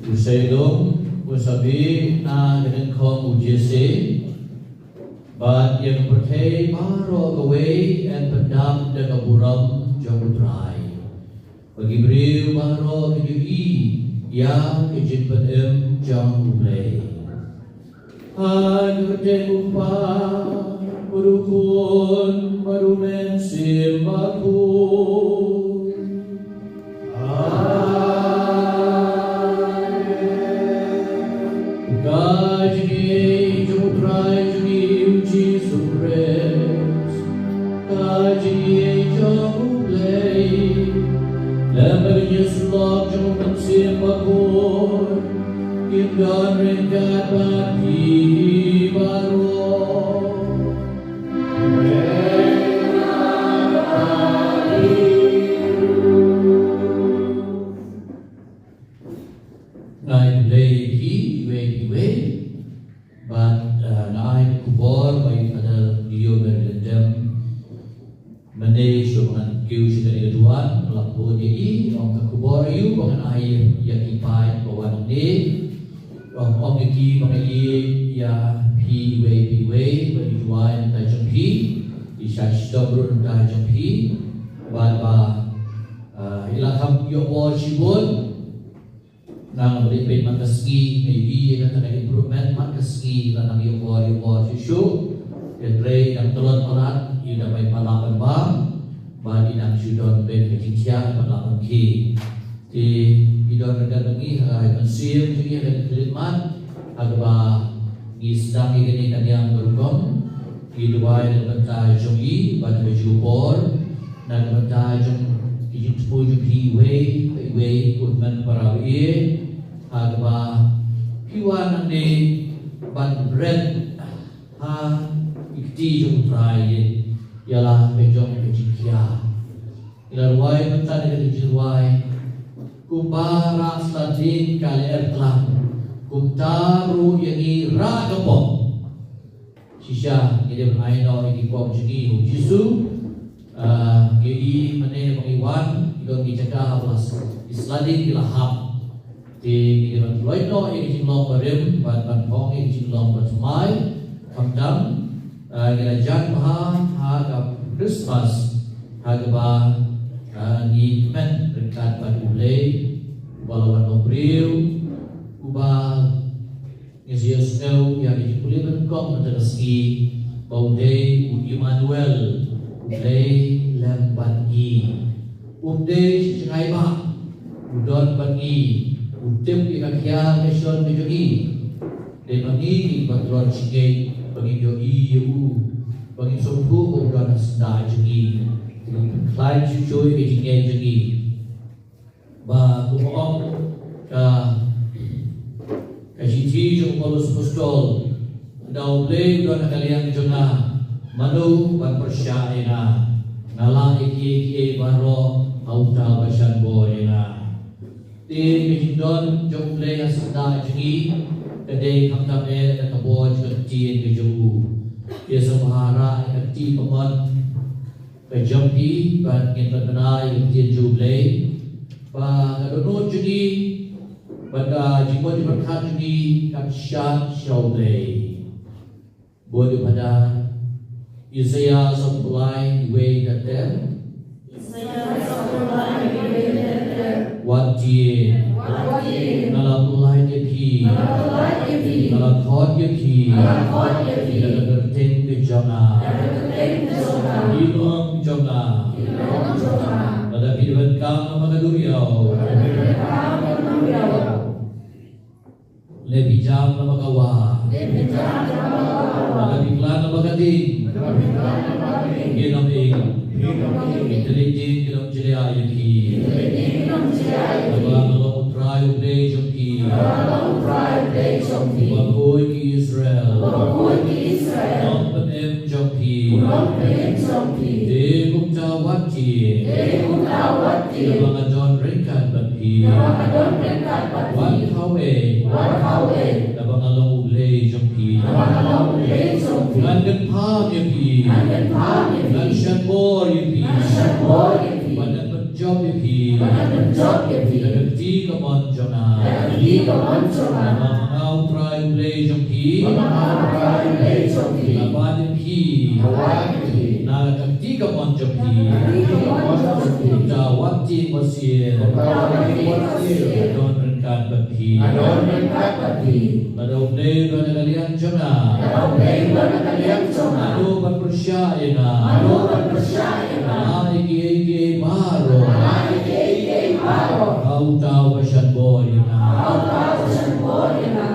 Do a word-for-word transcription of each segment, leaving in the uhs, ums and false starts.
U Seiloong u sa bih na ka nyngkong u Jesse, bad ïa ka pyrthei baroh kawei yn pyndap da ka burom jong U Trai. Ba ki briew baroh kin ïohi ïa ka jingpynim jong U Blei. Ha ka kyrteng U Kpa, bad U Khun, bad U Mynsiem Bakhuid. Amen. Ka jingïeit jong U Trai jong ngi U Jisu Khrist, ka jingïeit jong U Blei, lem bad ka jingïasyllok jong U Mynsiem Bakhuid, kin don ryngkat bad phi baroh. Nga ai khublei ïa phi iwei pa iwei. Bad, eh, nga ai ka khubor ba i Father Leo Merilandem mynne shuh ba ngan kiew sha kane ka duwan, nga la phone ïa i, ong ka khubor aïu ba ngan ai ïa ki paid ba wan hangne. Ong, ong ïa ki ba nga ïeit ïa phi iwei pa iwei, ba i duwai na ka bynta jong phi, i shah shitom ruh na ka bynta jong phi, bad ba, eh, i la kham ïoh bor shibun. Nga nga ba dei peit man ka sngi, nga ïohi ïa kata ka improvement man ka sngi, la nang ïoh bor ïoh bor shuh shuh. Hynrei dang tlot palat, i dang bai palat ban bam, bad i dang shu don beit ka jingthiah ban lap ban khie. Te i don ryngkat bad ngi ha ka mynsiem jong ngi ha ka khlieh mat, ha kaba ngi sdang ïa kane ka niam ka rukom. Ngi duwai na ka bynta jong i bad ka jubor, na ka bynta jong ki jingthmu jong phi iwei pa iwei, u hynmen para u ïeit, ha kaba phi wan nangne ban bret ha i kti jong U Trai ïa la ka jong ka jingkhia. Ngi la rwai mynta na ka jingrwai, kumba rah sla ding ka lyer tlang, kumta ruh ïa ngi rah ka pop. Shisha ngi dei ban ai noh ïa ki pop jong ngi ha U Jisu. Ah, ngi i mynne ba ngi wan, ngi don ki jaka ba la s-, ki sla ding ki la hap. Te ngi dei ban pynlong noh ïa ki jinglong barim bad ban phong ïa ki jinglong bathymmai. Khamtam, ah, ngi la jan bha ha ka Christmas ha kaba, ah, ngi kmen ryngkat bad U Blei uba la wan long briew, uba ngi sa ïohsngew ïa ki jingpule ba nyngkong mynta ka sngi. U dei u Immanuel, u dei lem bad ngi. Um dei shi jngai ba u don bad ngi, u tip ïa ka khia ka shon ka jong ngi. Dei ma ngi kiba tlot jingngeit ba ngin ïohi ïa u, ba ngin sngewthuh ba u don ha syndah jong ngi. Te ngin pynkhlaiñ shuh shuh ïa ka jingngeit jong ngi. Ba kumba ong ka, ka shithi jong u Paulus Apostol, lada U Blei u don ha ka liang jong nga, mano ban pyrshah ïa nga? Nga lah ïa kiei kiei baroh ha uta uba shah bor ïa nga. Te ka jingdon jong U Blei ha syndah jong ngi ka dei khamtam eh da ka bor jong ka ktien ka jong u. Te sa bha rah ïa ka kti kamon ka jong phi, bad ngin pynbna ïa ka ktien jong U Blei. Ba ka dohnud jong ngi bad ka jingmut jingpyrkhat jong ngi kan shad sha U Blei. Bud u Phadar, Isaiah sawphew lai, wei ter ter. Isaiah sawphew lai, wei ter ter. Wat tieng. Wat tieng. Nga la pynlait ïa phi. Nga la pynlait ïa phi. Nga la khot ïa phi. Nga la khot ïa phi. Da ka kyrteng ka jong nga. Da ka kyrteng ka jong nga. Ki long jong nga. Ki long jong nga. Lada phi donkam namar ka duriaw. Lada phi donkam namar ka duriaw. Lada phi jam namar ka wah. Lada phi jam namar ka wah. Lada phi khlad namar ka ding. Lada phi khlad namar ka ding. Ngin ym ing. Ngin ym ing. Te leit dien, ngin ym jlia ïa phi. Te leit dien, ngin ym jlia ïa phi. Naba nga long U Trai U Blei jong phi. Naba nga long U Trai U Blei jong phi. Uba khuid ki Israel. Uba khuid ki Israel. U nongpynim jong phi. U nongpynim jong phi. Te kumta wat tieng. Te kumta wat tieng. Naba nga don ryngkat bad phi. Naba nga don ryngkat bad phi. Wat khaw ei. Wat khaw ei. Naba nga long U Blei jong phi. Naba nga long U Blei jong phi. Ngan kyrpad ïa phi. Ngan kyrpad ïa phi. Ngan shah bor ïa phi. Ngan shah bor ïa phi. Bad ngan pynjop ïa phi. Bad ngan pynjop ïa phi. Da ka kti kamon jong nga. Da ka kti kamon jong nga. Naba nga U Trai U Blei jong phi. Naba nga U Trai U Blei jong phi. Nga wad ïa phi. Nga wad ïa phi. Na ka kti kamon jong phi. Ka kti kamon jong phi. Kumta wat tieng wat sien. Kumta wat tieng wat sien. Nga don ryngkat bad phi. Nga don ryngkat bad phi. Lada U Blei u don ha ka liang jong nga. Lada U Blei u don ha ka liang jong nga. Mano ban pyrshah ïa nga? Mano ban pyrshah ïa nga? Nga lah ïa kiei kiei baroh. Nga lah ïa kiei kiei baroh. Ha uta uba shah bor ïa nga. Ha uta uba shah bor ïa nga.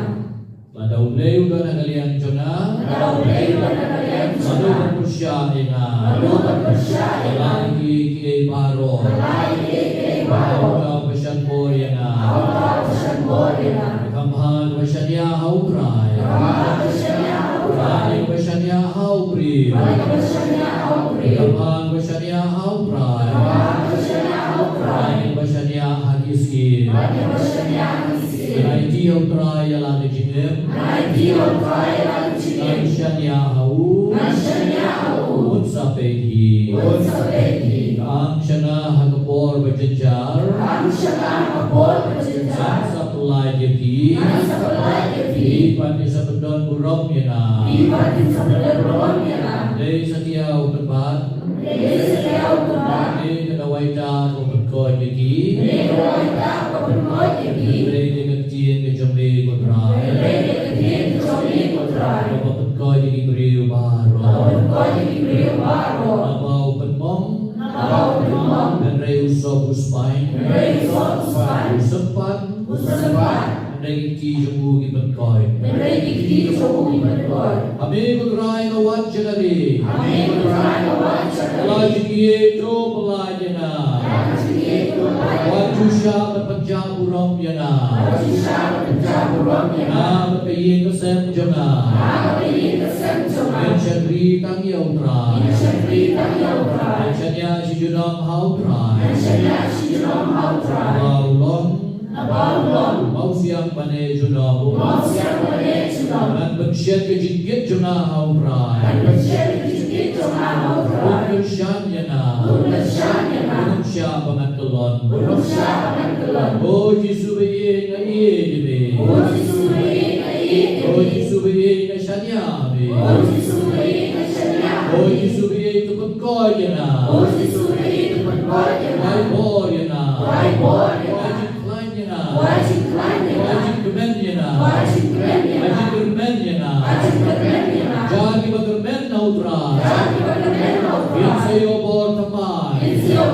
Lada U Blei u don ha ka liang jong nga. Lada U Blei u don ha ka liang jong nga. Mano ban pyrshah ïa nga? Mano ban pyrshah ïa nga? Nga lah ïa kiei kiei baroh. Nga lah ïa kiei kiei baroh. Ha uta uba shah bor ïa nga. Ha uta uba shah bor ïa nga. Kham bha kaba shaniah ha U Trai. Kham bha kaba shaniah ha U Trai. Ïa kaba shaniah ha u briew. Ïa kaba shaniah ha u briew. Kham bha kaba shaniah ha U Trai. Kham bha kaba shaniah ha U Trai. Ïa kaba shaniah ha ki syiem. Ïa kaba shaniah ha ki syiem. Ngan aiti ha U Trai ïa la ka jingim. Ngan aiti ha U Trai ïa la ka jingim. Ngan shaniah ha u. Ngan shaniah ha u. Un sa peit hi. Un sa peit hi. Ka angshana ha ka por ba jynjar. Ka angshana ha ka por ba jynjar. Ngan sa pynlait ïa phi. Ngan sa pynlait ïa phi. Phi pat phin sa pyndon burom ïa nga. Phi pat phin sa pyndon burom ïa nga. Dei satia u kynbat. Dei satia u kynbat. Dei ka dawai tat ba pynkoit ïa ki. Dei ka dawai tat ba pynkoit ïa ki. Dei ka ktien ka jong me ko Trai. Dei ka ktien ka jong me ko Trai. Kaba pynkoit ïa ki briew baroh. Kaba pynkoit ïa ki briew baroh. Naba u pynmong. Naba u pynmong. Hynrei u sop u spaiñ. Hynrei u sop u spaiñ. U sympat. U sympat. Hynrei ki kti jong u ki pynkoit. Hynrei ki kti jong u ki pynkoit. Ha me ko Trai ka wad jingïadei. Ha me ko Trai ka wad jingïadei. La jingïeit to pynlait ïa nga. La jingïeit to pynlait. Wat ju shah ban pynjah burom ïa nga. Wat ju shah ban pynjah burom ïa nga. Nga bad ka ïing ka sem jong nga. Nga bad ka ïing ka sem jong nga. Ngin shakri tang ïa U Trai. Ngin shakri tang ïa U Trai. Ngin shaniah shi junom ha U Trai. Ngin shaniah shi junom ha U Trai. Naba u long. Naba u long. U mawsiang bane junom. U mawsiang bane junom. Ngan pynshet ka jingkit jong nga ha U Trai. Ngan pynshet ka jingkit jong nga ha U Trai. Un kyrshan ïa nga. Un kyrshan ïa nga. Un ym shah ba ngan kyllon. Un ym shah ba ngan kyllon. O Jisu ba ïeit, nga ïeit ïa me. O Jisu ba ïeit, nga ïeit ïa me. O Jisu ba ïeit, nga shaniah ha me. O Jisu ba ïeit, nga shaniah ha me. O Jisu ba ïeit, to pynkoit ïa nga. O Jisu ba ïeit, to pynkoit ïa nga. Kwai bor ïa nga. Kwai bor ïa nga. Kwai jingkhlaiñ ïa nga. Kwai jingkhlaiñ ïa nga. Kwai jingkmen ïa nga. Kwai jingkmen ïa nga. Kwai jingkyrmen ïa nga. Kwai jingkyrmen ïa nga. Jar kiba kyrmen na U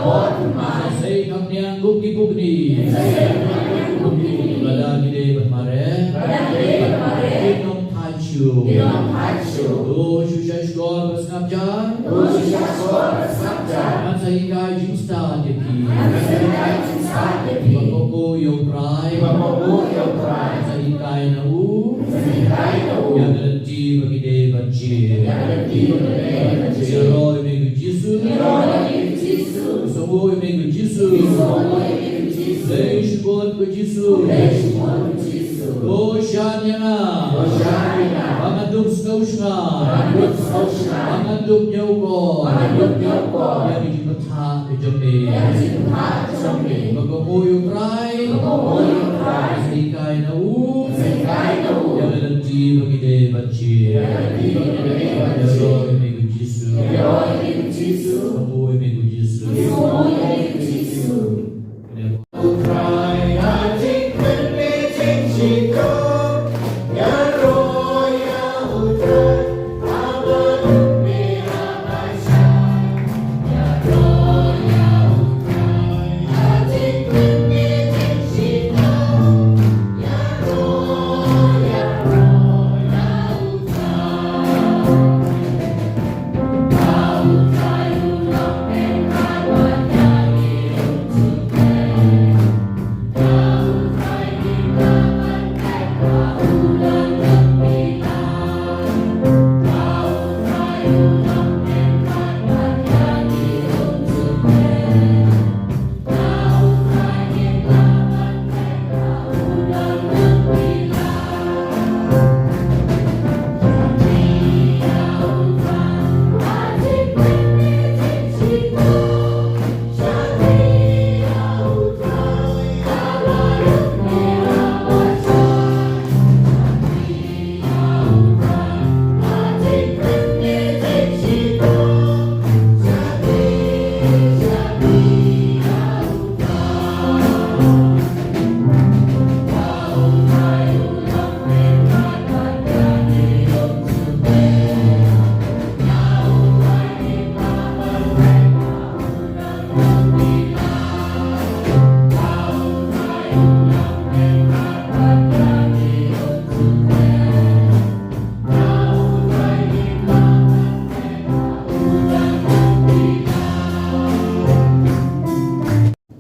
Sa sei kham niang kum ki pukni. Lada ki dei ban mareh, kin ym thait shuh. To shu shahshkor bad sngap jar. Ngan sa hikai jingstad ïa phi. Ba kohnguh ïa U Trai. Ngan sa hikai na u ïa ka lynti ba ki dei ban jied. Ïaroh ïa me ko Jisu. Sngewbha ïa me ko Jisu. Khublei shibun ko Jisu. To shan ïa nga ba ngan dup sngewsynei, ba ngan dup ñiewkor ïa ka jingbatai ka jong me. Ba kohnguh ïa U Trai. Sa hikai na u ïa ka lynti ba ki dei ban jied. Ïaroh ïa me ko Jisu. Sngewbha ïa me ko Jisu.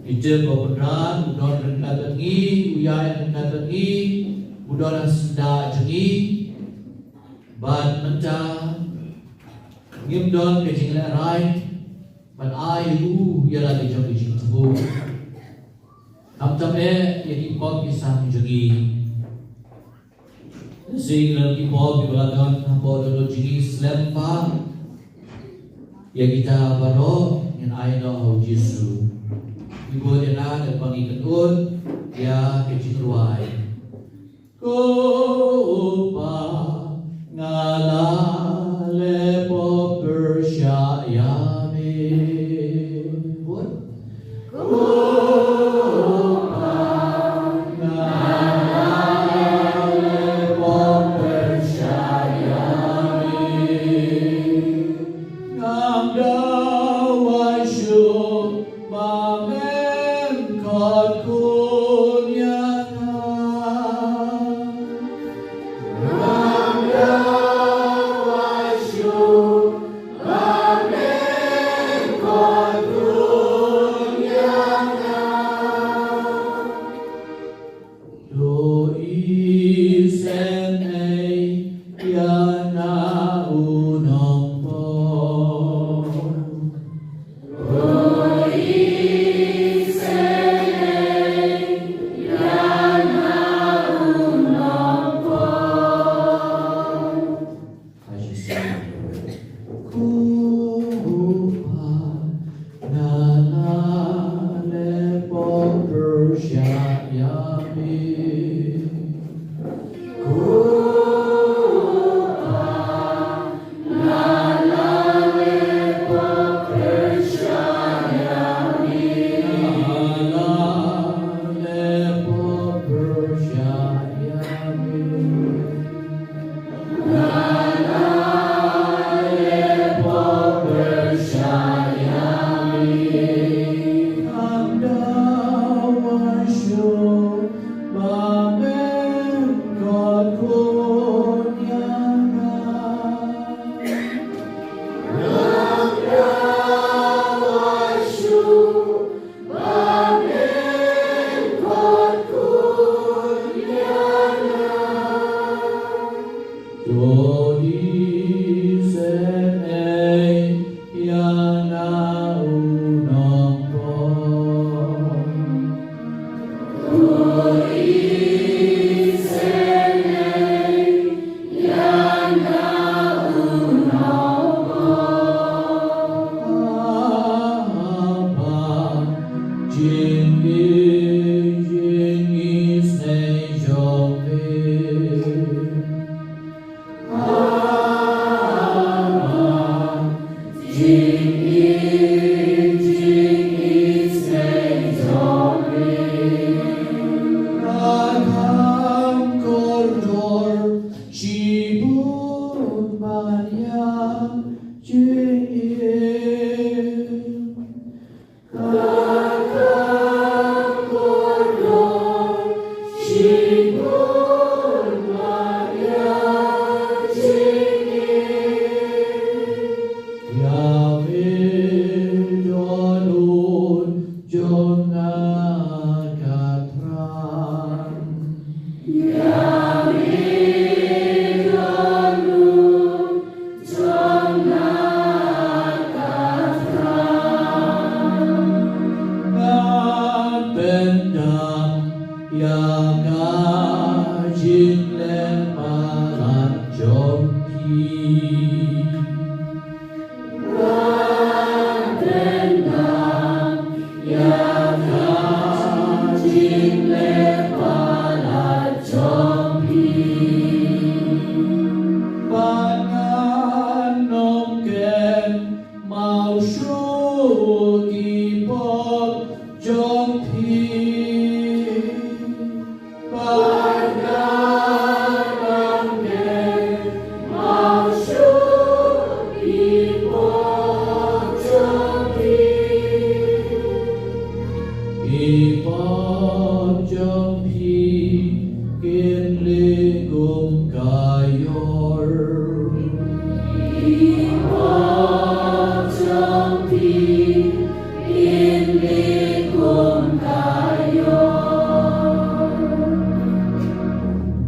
Ngi tip ba u Trai u don ryngkat bad ngi, u ïaid ryngkat bad ngi, u don ha syndah jong ngi. Bad mynta ngim don ka jinglehrain ban ai ïa u ïa la ka jong ka jingthmu. Khamtam eh ïa ki pop ki sam jong ngi. Shisha ki pop kiba la don hapoh dohnud jong ngi, slem bha. Ïa kita baroh ngin ai noh ha u Jisu. Ngi bud ïa nga da kaba ngi kynthoh ïa ka jingrwai. Ko Pa, nga la leh pop pyrshah ïa me. Bud. Ko Pa, nga la leh pop pyrshah ïa me. Ngam dawa shuh ba mem khot khun ïa nga. Ngam dawa shuh ba mem khot khun ïa nga. To isynei ïa nga u nongpop.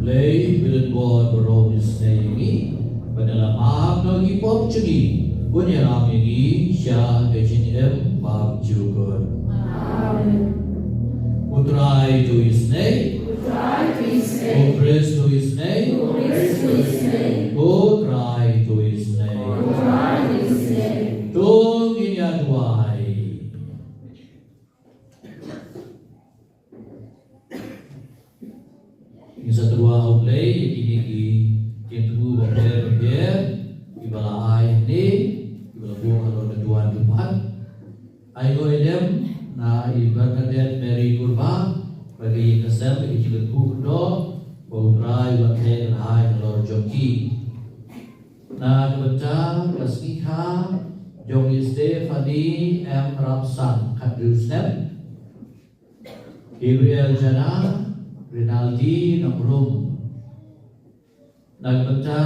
Blei, bit bor baroh ngi snei ïa ngi, ba da la map noh ki pop jong ngi, bun ïalam ïa ngi sha ka jingim ba juh. Amen. U Trai to ïa snei. U Trai to ïa snei. U Khrist to ïa snei. U Khrist to ïa snei. U Trai to ïa snei. U Trai to ïa snei. To ngin ïa duwai. Ngin sa tyrwa ha U Blei ïa kine ki jingthmu bapher bapher kiba la ai hangne, kiba la buh halor ka duwan jong phan. Ai nguh ai dem na i Bernadette Mary Kurbah, ba ka ïing ka sem, ka jingkyrkhu kyrdoh, ba U Trai u la khleh kyrhai halor jong ki. Na ka bynta ka sngi kha jong i Stephanie M Ramsang, khathynriew snem. Gabriel Jana, Rinaldi Nongrum. Na ka bynta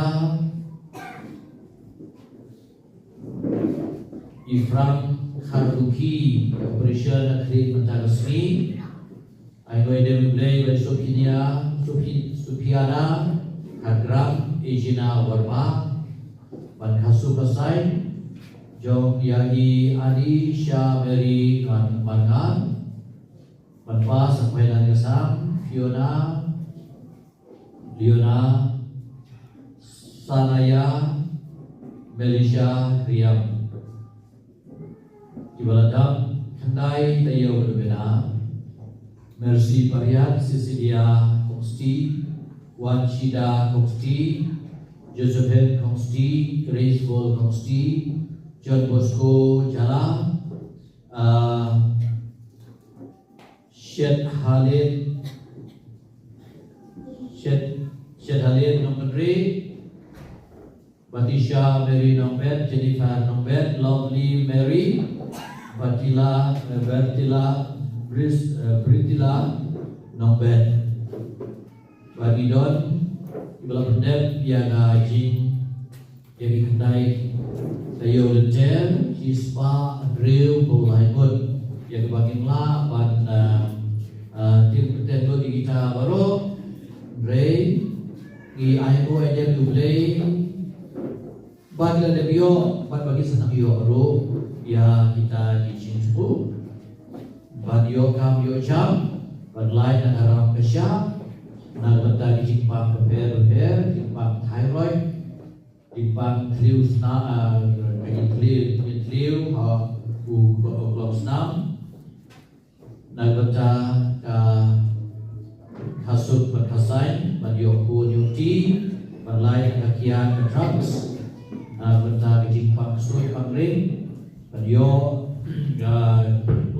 i Frank Kharduki, operation na khlieh mynta ka sngi. Ai nguh ai dem ïa U Blei ban Sophia, Sophia, Sophiana Khargram, Ejina Warma, ban khasu khasai jong ïa i Anisha Mary Ngan Mangan, ban pas sa khwai na ka sam Fiona, Leona, Sanaya, Melisha, Riam. Kiba la dap khyndai taïew ba dei bnai. Mercy Pariat, Cecilia Kongsti, Wanshida Kongsti, Josephine Kongsti, Grace Paul Kongsti, John Bosco Jala, ah, Shet Halin, Shet, Shet Halin Nongkynrih, Batisha Mary Nongbet, Jennifer Nongbet, Lovely Mary, Batila, eh, Bertila, Bris, eh, Britila Nongbet. Ba ngi don kiba la pyndep ïa ka jing, ïa ki khyndai taïew lynter shispah hynriewphew lai ngut, ïa kiba ngim lah ban, eh, eh, tip kyrteng lut ïa kita baroh. Hynrei ngi ai nguh ai dem ïa U Blei ba ki la dep ïoh, bad ba ki sa nang ïoh ruh ïa kita ki jingthmu ban ïoh kam ïoh jam, ban lait na ka ram ka shyiap, na ka bynta ki jingpang bapher bapher, jingpang thyroid, jingpang thliew sna, ah, ka jingthliew, jingthliew ha u, u klong snam. Na ka bynta ka khasuk bad khasaiñ, ban ïoh khun ïoh kti, ban lait na ka kiad ka drugs. Na ka bynta ka jingpang ksuid pang Ring, ban ïoh, ah,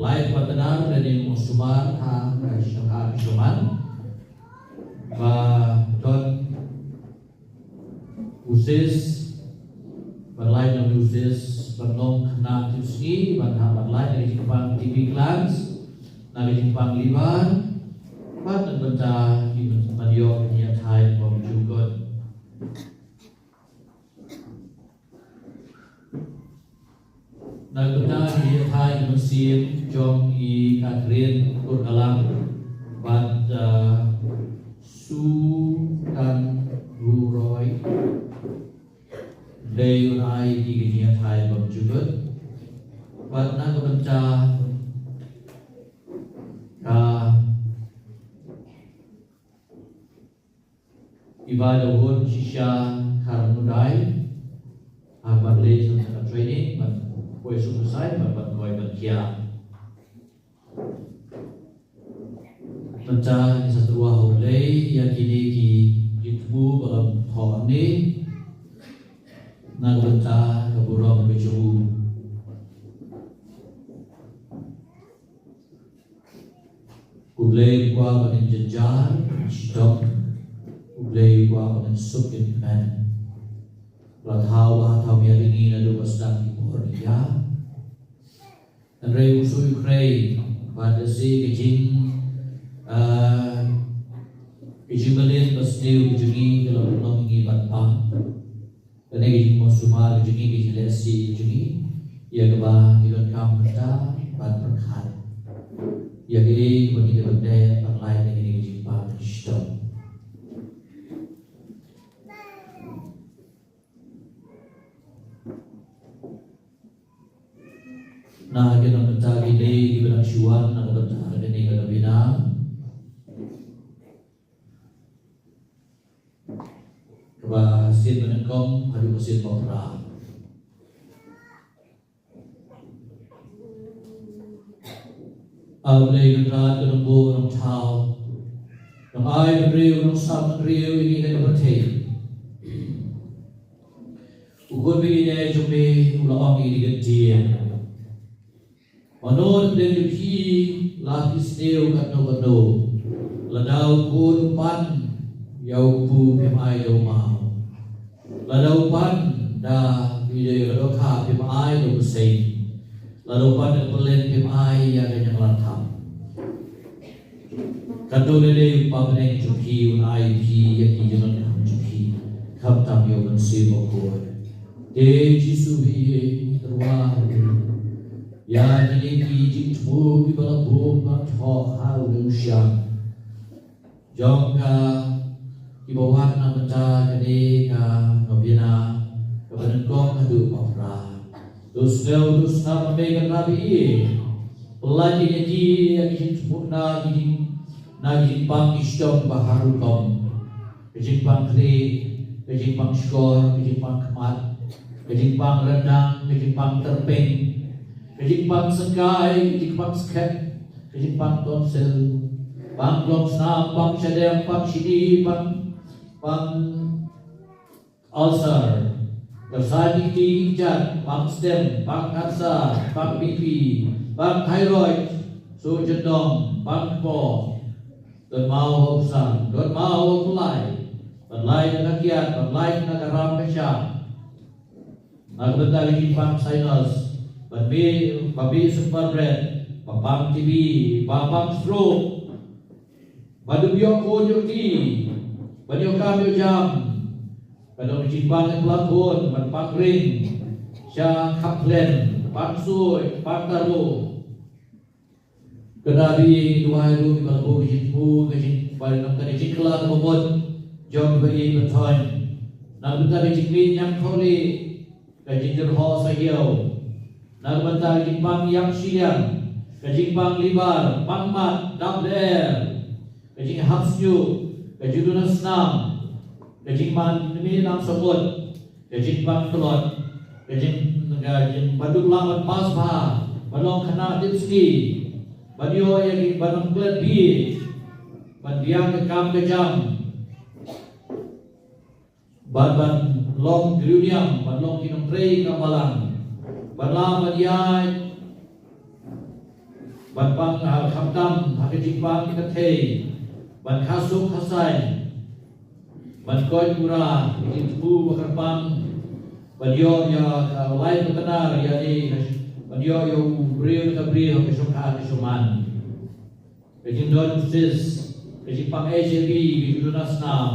lai partner lane mosumar ha, ha, ha, shaman. Ba don u sis, ban lai na u sis, ban long khynnah tipsngi, ban ha, ban lai na ka jingpang T V class, na ka jingpang liver, bad na ka bynta ki ban, ban ïoh ïa thai bym jukut. Na ka bynta ki ïa thai ki mynsiem jong i Catherine Kurkalang bad, uh, Su Tan Ru Roy. Dei un ai ki ki ïa thai bym jukut. Bad na ka bynta, uh, i Bah Dawud shisha Kharmudai, ha ban leit sha ka training, ban poi suk pyrshah, ban, ban poi ban khia. Mynta ngi sa tyrwa ha U Blei ïa kine ki jingthmu ba la thoh hangne na ka bynta ka burom ka jong u. U Blei u kwah ba ngin jynjar shitom. U Blei u kwah ba ngin suk ngin kmen. La thaw ba ha thaw miat ïa ngi naduh ba sdang ki por ïa. Hynrei u shu ïa u khrei ba da shi ka jing, ah, ka jingmlien ba sniew ka jong ngi ka la pynlong ïa ngi ban pang. Kane ka jingmosumar ka jong ngi, ka jinglehsih ka jong ngi, ïa kaba ngi donkam mynta ban pyrkhat ïa kaei kaba ngi dei ban leh ban lait na kane ka jingpang shitom. Na ka bynta kine kiba dang shu wan na ka bynta kane ka nongpynïaid. Kaba sien ba nyngkong haduh ba sien ba phra. A Blei Kynrad, ka nongbuh nongthaw, nongai bynriew nongsam bynriew ïa ngi ha kane ka pyrthei. U khun ba ïeit jong me u la ong ïa ngi, ka ktien. Mano na pdeng jong phi la phi sniew katno katno? Lada u khun u pan ïa u kpu, phim ai da u maw? Lada u pan da ïa ka dohkha, phim ai da u bseiñ? Lada u pan da ka pyllein, phim ai ïa ka ñianglantham? Katno lei lei u Kpa bneng jong phi un ai ïa phi ïa ki jingdonkam jong phi, khamtam ïa u Mynsiem Bakhuid. Te Jisu hi, ngi tyrwa ïa kine ki jingthmu kiba la buh ban thoh ha u Nongshun jong ka, kiba wan na bynta kane ka nongpynïaid kaba nyngkong haduh ba phra. To sngew, to sngap, me ka nongpynïaid. Pynlait ïa ki, ïa ki jingthmu na ki jing, na ki jingpang ki shitom ba har rukom. Ka jingpang khlieh, ka jingpang shkor, ka jingpang khmat, ka jingpang ryndang, ka jingpang tyrpeng, ka jingpang syngkai, ka jingpang skhem, ka jingpang tonsil, pang klong snam, pang shadem, pang shini, pang, pang ulcer, ka sa ki kti ki kjat, pang stem, pang kansa, pang B P, pang thyroid, su jyndong, pang kpoh. Don maw ha u bsan, don maw ha u pynlait, pynlait na ka kiad, pynlait na ka ram ka sham. Na ka bynta ka jingpang sinus, ban mih, ba mih sumper bret, ba pang T B, ba pang stroke, ba dum ïoh khun ïoh kti, ban ïoh kam ïoh jam, ka don ka jingpang ïa pla khun, ban pang ring, sha khap klen, pang suit, pang taru. Ka dei, duwai ruh kiba la buh ka jingthmu, ka jing, ba lam ka jingkylla kaba mut jong kiba ïeit ba thoh. Na ka bynta ka jingmih ñiangthohlieh, ka jingjyrhoh sahiaw. Na ka bynta ka jingpang ïap shiliang, ka jingpang liver, pang mat, dap lyer, ka jinghap shñiuh, ka jingduna snam, ka jingmih nam samut, ka jingpang tlot, ka jing, ka jing, ban duh lang ban pass bha, ban long khynnah tipsngi, ban ïoh ïa ki, ban ym klet bieit, ban biang ka kam ka jam, ban, ban long ki riewniam, ban long ki nongtrei kam balang. Ban lah ban ïaid, ban pang ha khamtam ha ka jingpang ka thei, ban kha suk kha saiñ, ban koit bura, ban thmu ba kyrpang, ban ïoh ïa ka lai ba kynnar ïa ni, ban ïoh ïa u briew na ka briew ha ka shongkha ka shongman. Ka jingdon sis, ka jingpang HIV, ka jingdon asnam,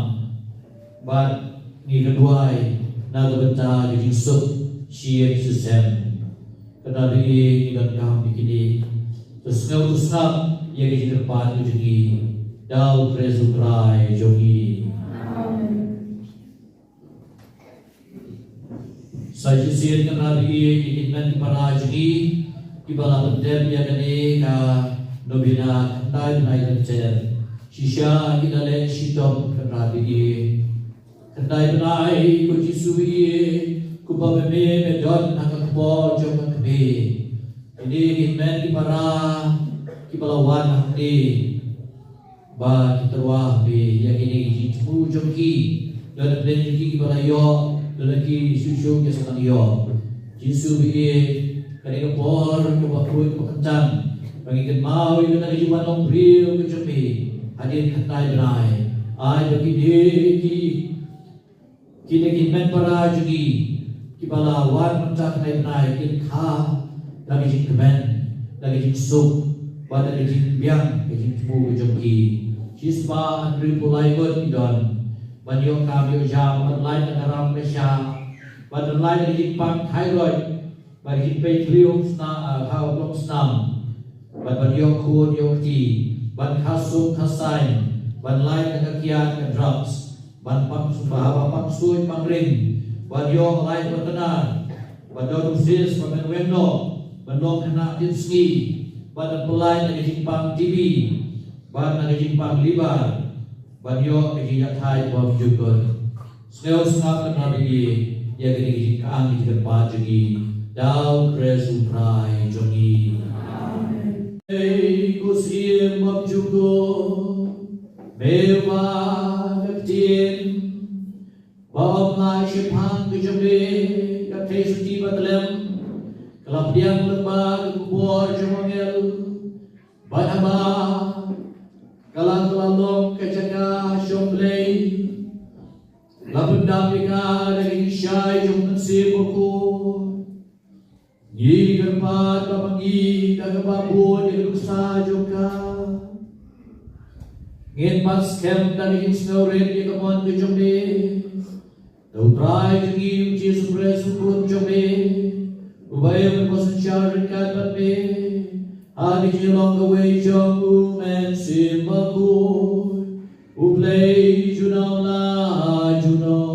bad ngi ka duwai na ka bynta ka jingsuk shi ïing shi sem. Kata ngi donkam ïa kine. To sngew to sngap ïa ka jingkyrpad ka jong ngi. Da U Khrist U Trai jong ngi. Sa shisien kynrad ïa ki hynmen ki para jong ngi kiba la pyndep ïa kane ka novena khyndai bnai Lent. Shisha ki la leh shitom kynrad ïa ki. Khyndai bnai ko Jisu ïa, kumba me me don ha ka kpoh jong ka kmie. Kine ki hynmen ki para kiba la wan hangne ba ki tyrwa me ïa kine ki jingthmu jong ki. Don na pdeng jong ki kiba la ïoh, don na ki shuh shuh ki sa nang ïoh. Jisu ïa, kane ka por kaba khuid kaba kyntang ba ngi kynmaw ïa kane ka jingwan long briew ka jong me hadien khyndai bnai. Ai ba kine ki Kine ki hynmen para jong ngi kiba la wan mynta khyndai bnai kin kha da ka jingkmen, da ka jingsuk, bad da ka jingbiang ka jingthmu ka jong ki. Shispah hynriewphew lai ngut ki don ban ïoh kam ïoh jam, ban lait na ka ram ka shah, ban lait na ka jingpang thyroid, ban jingpeit briew sna, ah, ha u long snam, ban ban ïoh khun ïoh kti, ban kha suk kha saiñ, ban lait na ka kiad ka drugs, ban pang su ba haba pang suiñ pang ring, ban ïoh lai ba tana, ban don u sis, ban men weng noh, ban long khynnah tied sngi, ban pyllait na ka jingpang TB, ban na ka jingpang liver, ban ïoh ka jingïathait bymjukut kot. Sngewsngap kynrad ïa ngi ïa kine ki jingkang ki jingkyrpad jong ngi da U Khrist U Trai jong ngi. Amen. Ei ko Syiem bymjukut, me uba ka ktien ba ym lah shaphang ka jong me, ka theisotti ba tlem ka la pdiang lyngba ka khubor jong u angel. Bad haba ka la, ka la long ka jaka shong Blei, la pyndap ïa ka da ka jingshai jong u Mynsiem Bakhuid. Ngi kyrpad ba ma ngi da kaba bud ïa ka nuksa jong ka, ngin pat skhem da ka jingsngewrit ïa ka mon ka jong me. Da U Trai jong ngi U Jisu Khrist U Khun jong me, uba im bad synshar ryngkat bad me ha ka jinglong kawei jong U Mynsiem Bakhuid, U Blei junom la junom.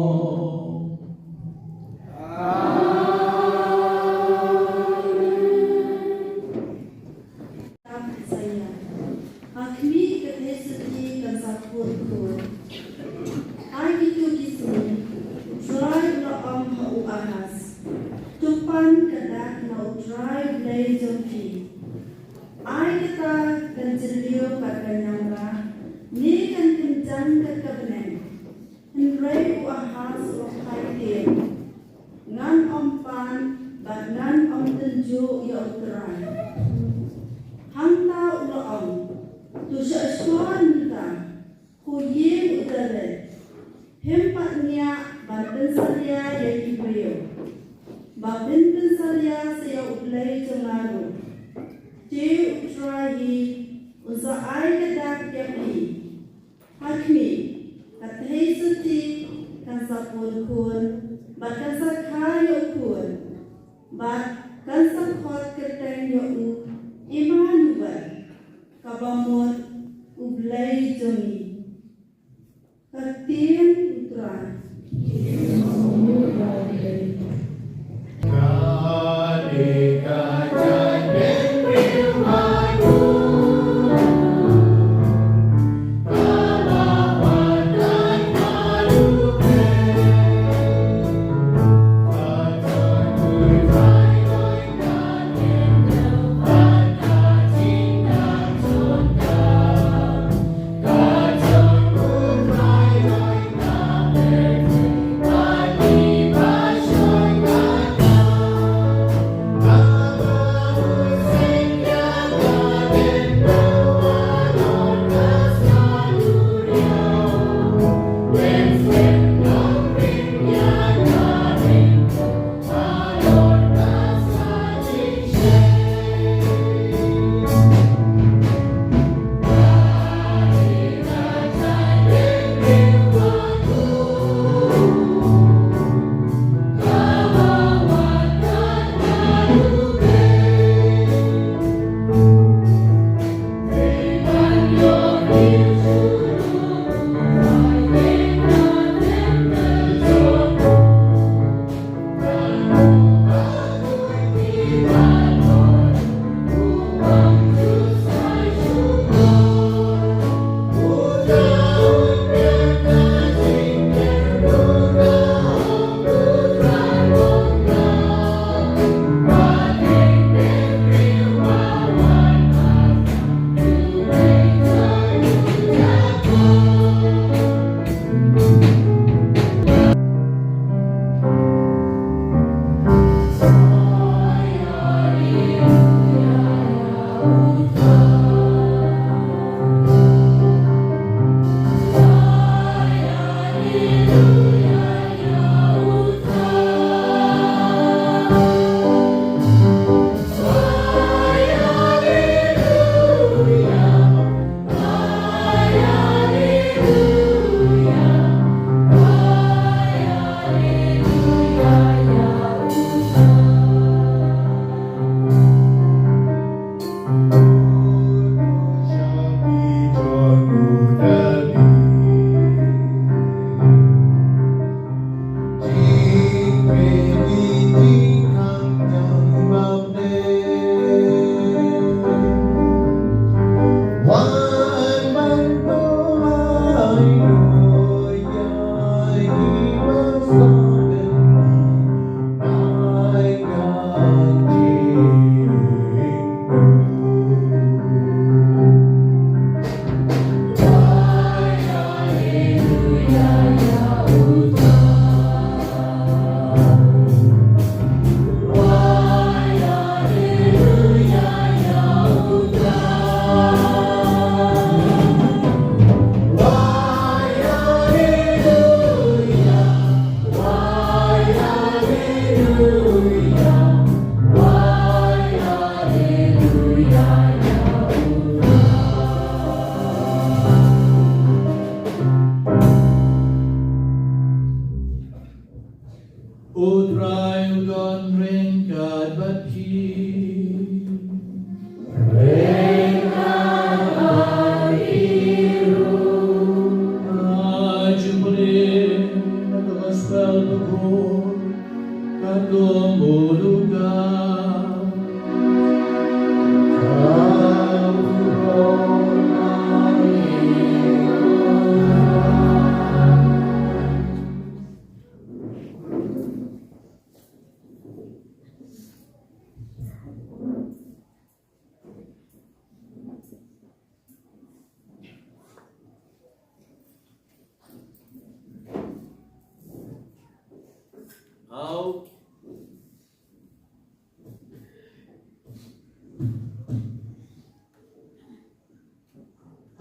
Amen. Isaiah. Ha khmih, ka theisotti kan sa khur khur. Ha kito ki sngi U Trai u la ong ha u Ahaz, to pan ka dak na U Trai Blei jong phi. Ai kata kan jylliew kat ka ñiamra, ne kan kynjang kat ka bneng. Hynrei u Ahaz u la phai tieng, ngan ym pan bad ngan ym tynjuh ïa U Trai. Hangta u la ong, to shah shuwa mynta, ko ïing u David, phim pat ñiah ban pynsalia ïa ki briew, ba phin pynsalia sa ïa U Blei jong nga ruh. Te U Trai hi un sa ai ka dak ïa phi. Ha khmih, ka theisotti kan sa pun khun, bad kan sa kha ïa u khun, bad kan sa khot kyrteng ïa u Immanuel, kaba mut U Blei jong ngi. Ka ktien U Trai.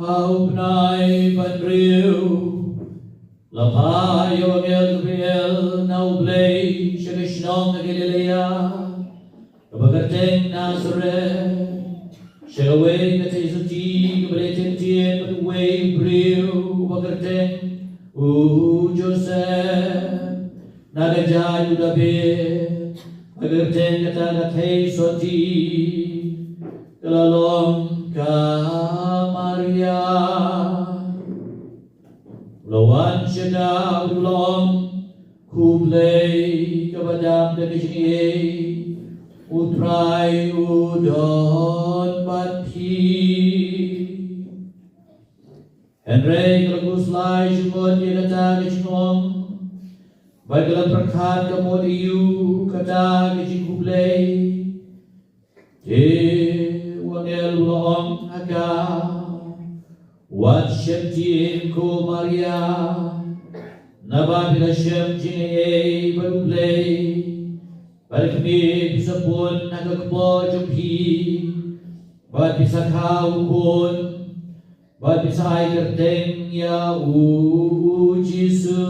Ha u bnai ba hynriew la phah ïa u angel Gabriel na U Blei sha ka shnong Galilea, kaba kyrteng Nasareth, sha kawei ka theisotti kaba la ïathiew bad uwei u briew uba kyrteng u Joseph, na ka jaid u Dabid. Ba kyrteng kata ka theisotti ka la long ka Maria. U la wan sha ka bad u la ong, khublei, kaba dap da ka jingaiei, U Trai u don bad phi. Hynrei ka la khuslai jingmut ïa kata ka jingong, bad ka la pyrkhat ka mut ïa u kata ka jingkhublei. Te u angel u la ong ha ka, wat sheptieng ko Maria, naba phi la shem jingaiei bad U Blei. Bad ka kmie phi sa pun ha ka kpoh jong phi, bad phi sa kha u khun, bad phi sa ai kyrteng ïa u, u Jisu.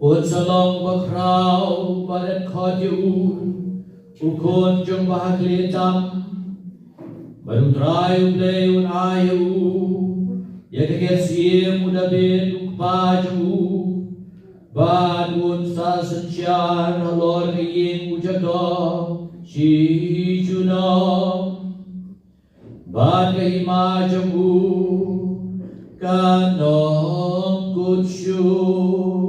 Un sa long bakhraw, bad yn khot ïa u, u Khun jong Uba Hakhlieh Tam. Bad U Trai U Blei un ai ïa u ïa ka kyrteng u Dabid u kpa jong u. Bad un sa synshar halor ka ïing u Jakob shi junom. Bad ka hima jong u kan ym kut shuh.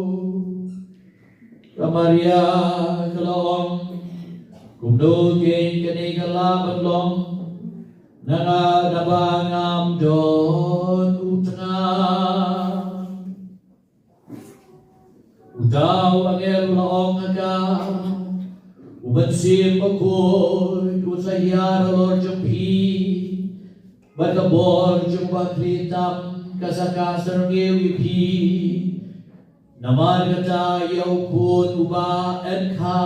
Ka Maria ka la ong, kumno keiñ kane ka lah ban long, na nga naba ngam don u tnga. Uta u angel u la ong ha ka, u Mynsiem Bakhuid un sa hiar halor jong phi, bad ka bor jong Uba Hakhlieh Tam ka sa kah syrngiew ïa phi. Namar kata ïa u khun uba yn kha,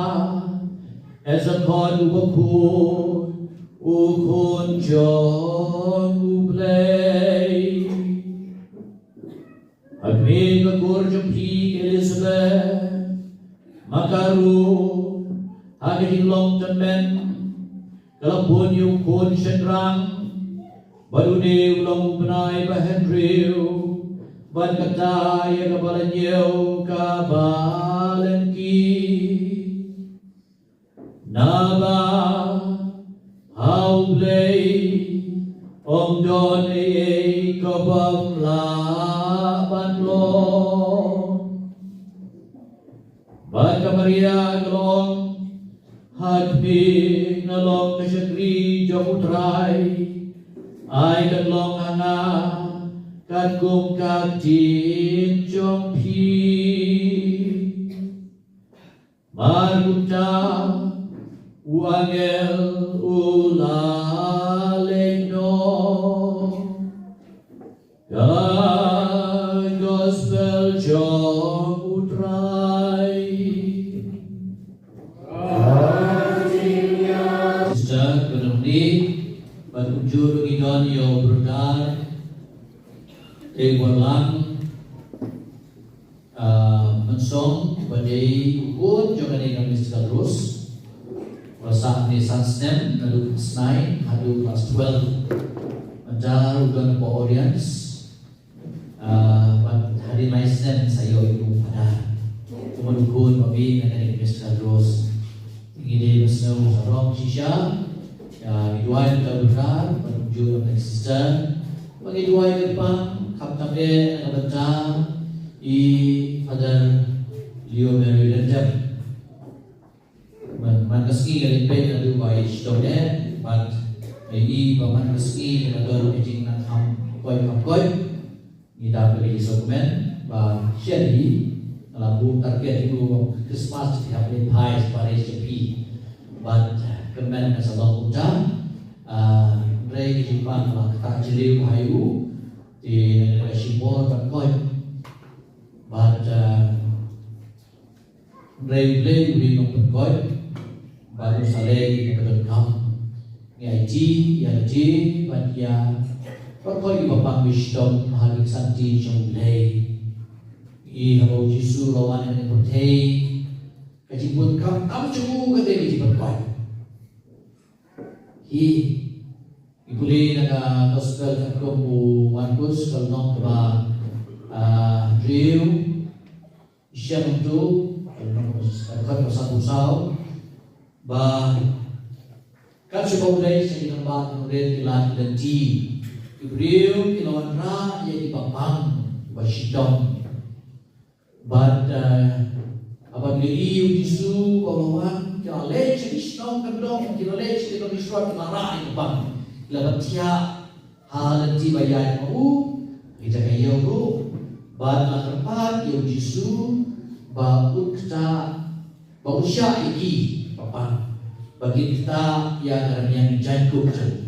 yn sa khot u bakhuid, u Khun jong U Blei. Ha khmih ka kur jong phi ka Elizabeth, ma ka ruh ha ka jinglong tymmen ka la pun ïa u khun shynrang, bad une u long u bnai ba hynriew, bad kata ïa kaba la ñiew kaba lyngkhi. Naba ha U Blei ym don ei ei ka bym lah ban long. Bad ka Maria ka la ong, ha khmih nga long ka shakri jong U Trai, ai kan long ha nga katkum ka ktien jong phi. Mar kumta u angel u la leit noh. Ka gospel jong U Trai. Sister Benoni, bad kumjuh ruh ngi don ïa u brother Tei Borlang. Ah, Mynsong, uba dei u khun jong kane ka Mystical Rose. Uba sah ne san snem, naduh klas nine haduh klas twelve. Mynta u don hapoh Oriens. Ah, bad hadien lai snem sa ïoh ïa u Father. Kum u khun ba mih na kane ka Mystical Rose. Ngi dei ban sngewsarong shisha. Ïa, ngi duwai ïa u brother, bad kumjuh ïa ka sister. Bad ngi duwai kyrpang, khamtam eh na ka bynta i Father Leo Mary Ryntep. Man, man ka sngi nga leit peit naduh ba i shitom eh, bad i ba man ka sngi ka don ka jingnakham koit kham koit. Ngi dap ka jingsngewkmen ba shen hi nga la buh target hi u Christmas hi hap leit phai sha parish jong phi. Bad kyrmen ka sa long kumta. Ah, hynrei ka jingpang ka la ktah jylliew ha u. Te nga ka shim bor ban koit. Bad, ah, hynrei U Blei u dei u nongpynkhuid, bad u sa leh ïa kaba donkam. Ngi aiti ïa lade bad ïa baroh kiba pang ba shitom ha ki kti jong U Blei. Ngi, haba U Jisu u la wan ha kane ka pyrthei, ka jingbun kam kam jong u ka dei ka jingpynkoit. Hi, ngi pule na ka Gospel katkum u Markus, ka lynnong kaba, ah, hynriew. Shem tu, ka lynnong kaba, ka dkhot kaba sanphew saw. Ba kat shaba U Blei sha ki nongbah nongrit ki la leit lynti, ki briew ki la wanrah ïa kiba pang, kiba shitom. Bad, eh, haba ki la ïohi ïa U Jisu ba u la wan, ki la leit sha ki shnong kyndong, ki la leit sha ki nongmihsnong, ki la rah ïa kiba pang, ki la ban thiah ha lynti ba ïaid ma u, ha ki jaka ïew ruh, bad la kyrpad ïa U Jisu ba un ktah, ba un shah ïa kiba pang, ba kin ktah ïa ka rmiang jaiñkup jong u.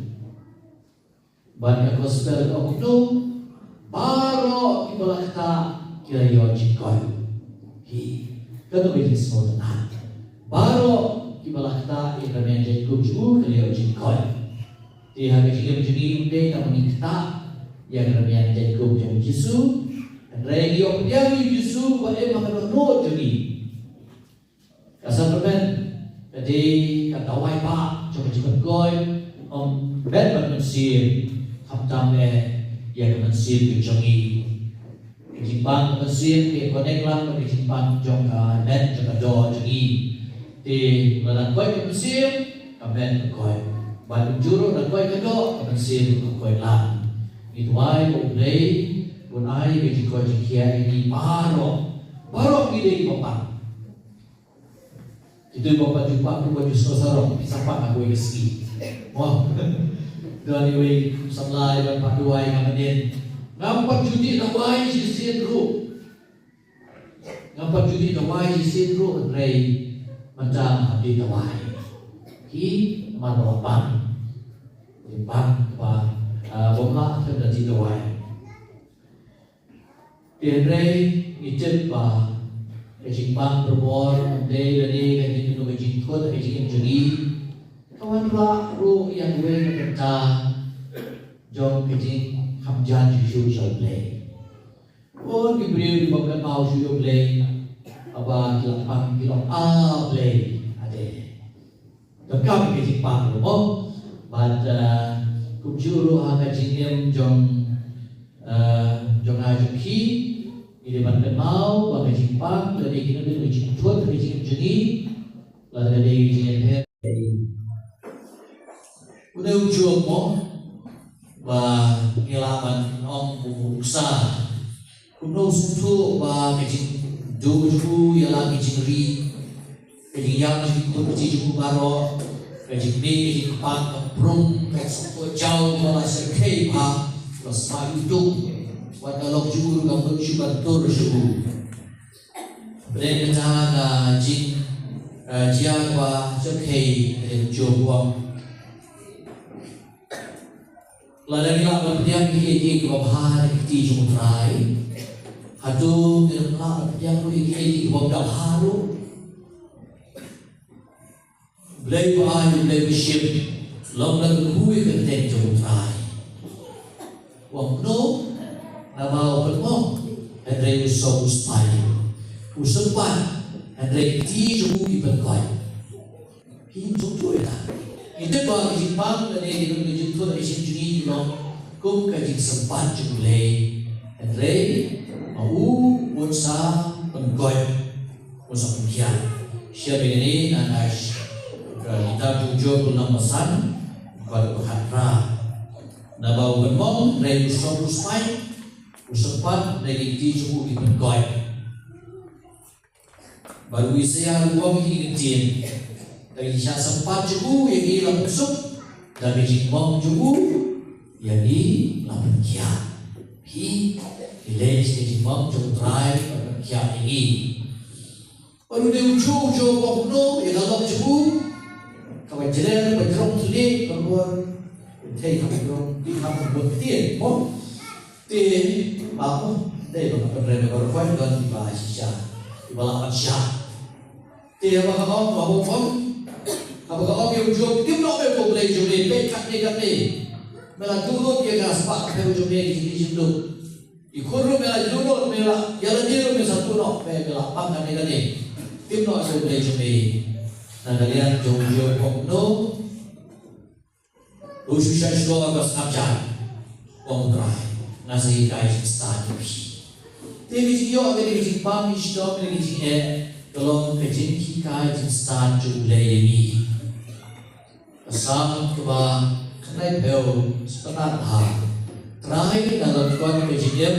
Bad ka Gospel ka ong kumno, baroh kiba la ktah ki la ïoh jingkoit. Hi, kata ka dei ka jingsngewtynnat. Baroh kiba la ktah ïa ka rmiang jaiñkup jong u ki la ïoh jingkoit. Te ha ka jingim jong ngi, ym dei tang ba ngin ktah ïa ka rmiang jaiñkup jong U Jisu, hynrei ngi ïoh pdiang ïa U Jisu ba im ha ka dohnud jong ngi. Ka sakrament ka dei ka dawai ba jong ka jingpynkoit, ym ban bad mynsiem, khamtam eh ïa ka mynsiem ka jong ngi. Ka jingpang ka mynsiem ka connect lang bad ka jingpang jong ka met jong ka doh jong ngi. Te lada koit ka mynsiem, ka met ka koit. Bad kumjuh ruh lada koit ka doh, ka mynsiem ka koit lang. Ngi duwai ba U Blei un ai ka jingkoit jingkhiah ïa ngi baroh. Baroh ngi dei kiba pang. Kito kiba pat ju pang ruh, ba ju sngewsarong, phi sa pang ha kawei ka sngi. Mo. Don iwei i samla i ban pat duwai, nga mynnin, ngam pat ju dih dawai shisien ruh. Ngam pat ju dih dawai shisien ruh, hynrei mynta nga hap dih dawai. Hi, namar ba nga pang. Pang ba, ah, bym lah ban dih dawai. Te hynrei ngi tip ba ka jingpang pyrshah ym dei lane ka jingthut, ka jingthut ka jingim jong ngi. Ka wanrah ruh ïa kawei ka bynta jong ka jingkham jan shuh shuh sha U Blei. Bun ki briew kiba kynmaw shuh ïa U Blei, haba ki la pang ki ong, "Ah Blei, ade." Donkam ka jingpang ruh mo. Bad, eh, kumjuh ruh ha ka jingim jong, eh, jong nga jong phi, ngi dei ban kynmaw ba ka jingpang ka dei kano kano ka jingthut ka jingim jong ngi. Lada ka dei ka jingim, u dei u Job mo, ba ngi lah ban ong u nuksa. Kumno u sngewthuh ba ka jingduh jong u ïa la ka jingri, ka jingïap jingkut ka jong u baroh, ka jingmih ka jingkpang, ka prung ka sngewthuh jaw, ba la shyrkhei bha, la sma ïa u duk, wat ka lok jong u ruh kam nud shuh ban tur sha u. Pdeng kata ka jing, eh, jia kaba shyrkhei, ka dei u Job u ong. Lada ngi lah ban pdiang ïa kiei kiei kiba bha na ki kti jong U Trai, hato ngim lah ban pdiang ruh ïa kiei kiei kiba bha ruh? Blei ba ai, Blei ba shim, long da kyrkhu ïa ka kyrteng jong U Trai. U ong kumno? Naba u pynmong, hynrei u sop u spait. U sympat, hynrei ki kti jong u ki pynkoit. Phi sngewthuh ïa kata. Ngi tip ba ka jingpang lane ka jingthut ka jingim jong ngi ki long kum ka jingsympat jong U Blei. Hynrei ma u un sa pynkoit, un sa pynkhiah. Shem ïa kane na ka, ka kitab jong u Job lynnong ba san, dkhot ba khatphra. Naba u pynmong, hynrei u sop u spait, u sympat, hynrei ki kti jong u ki pynkoit. Bad u Isaïah ruh u ong ïa kine ki ktien. Da ka jingshah sympat jong u ïa ngi la pynsuk, da ka jingmong jong u ïa ngi la pynkhiah. Phi, ngi leit sha ka jingmong jong U Trai ban pynkhiah ïa ngi. Bad u dei u Job, u Job u ong kumno ïa ka lok jong u? Kaba jrong, ba jrong thylliej, kaba bor. Thei kaba jrong, dei kaba bor ktien, mo. Te, ah, dei ba nga pynrem ïa baroh, don kiba shisha, kiba lah ban shah. Te haba ka ong, haba ka ong, haba ka ong ïa u Job, kim noh ïa u Blei. jong me, peit katne katne. Me la duh lut ïa ka spah phew jong me, ki jingduk. Ki khun ruh me la duh lut, me la ïa lade ruh me sa duh noh, me la pang katne katne. Tip noh ïa U Blei jong me. Na ka liang jong u Job u ong kumno? U shu sngap shlur, u sngap jan. U ong, Trai, nga sa hikai jingstad ïa phi. Te ka jingïoh, ka jingpang, ka jingstad, ka jingeh, ka long ka jinghikai jingstad jong U Blei ïa ngi. Ka Salm kaba khyndai phew, spah ar. Trai, nga la kot ka jingim,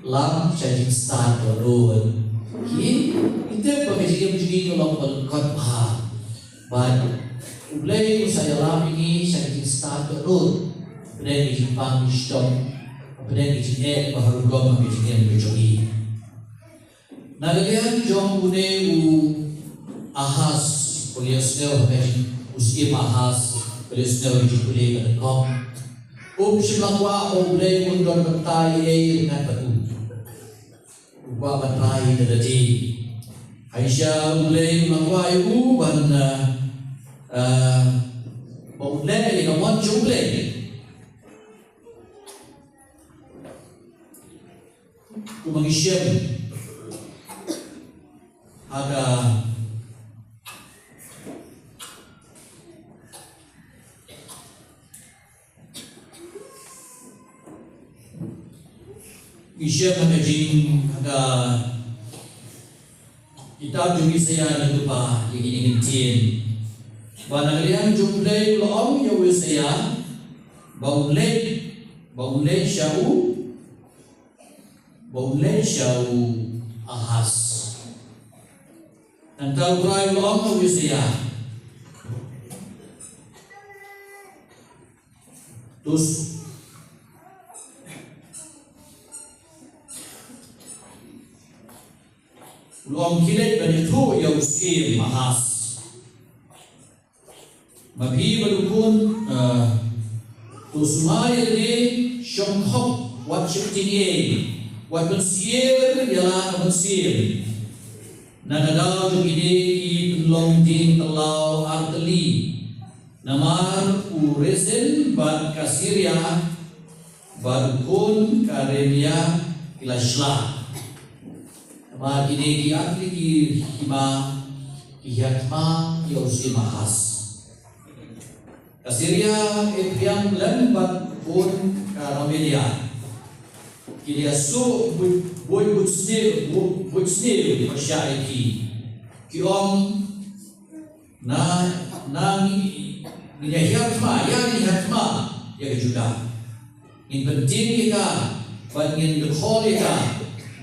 lam sha jingstad dohnud. Ki, ki tip ba ka jingim jong ngi ka long ba lyngkot bha. Bad U Blei un sa ïalam ïa ngi sha ka jingstad dohnud. Pynban ka jingpang, ka jingstad, pynban ka jingeh ba ha rukom ka jingim ka jong ngi. Na ka liang jong une u Ahaz, ba ngi ïohsngew ha ka jing, u Syiem Ahaz, ba ngi ïohsngew ha ka jingpule ka nyngkong. Um shym la kwah ba U Blei un don bynta ei ei ryngkat bad u. U kwah ban rai da lade. Hynrei U Blei u la kwah ïa u ban, eh, eh, ba un leh ïa ka mon jong U Blei. Kumba ngi shem ha ka, ngi shem ha ka jing, ha ka kitab jong Isaïah, ngi ïohi ba ïa kine ki ktien, ba na ka liang jong U Blei u la ong ïa u Isaïah ba un leit, ba un leit sha u ba un leit sha u Ahaz. Nangta U Trai u la ong ha u Isaïah, to s-, u la ong, khie ban ïathuh ïa u Syiem Ahaz. Ma phi bad u khun, eh, to sumar ïa lade, shong khop wat sheptieng ei, wat pynsyier ïa la ka mynsiem. Na ka daw jong kine ki pynlong dieng tyllaw artylli. Namar u Rezin bad ka Siria bad u khun ka Remalia ki la shla. Namar kine ki artylli ki hima ki hima ïa u Syiem Ahaz. Ka Siria, Ephraim lem bad u khun ka Remalia ki la ïasuh buit, buit, buit sniew, buit, buit sniew pyrshah ïa ki. Ki ong, na, na ngi, ngin ïa hiar thma, ïa ngin hiar thma ïa ka Judah. Ngin pyntieng ïa ka, bad ngin dkhot ïa ka,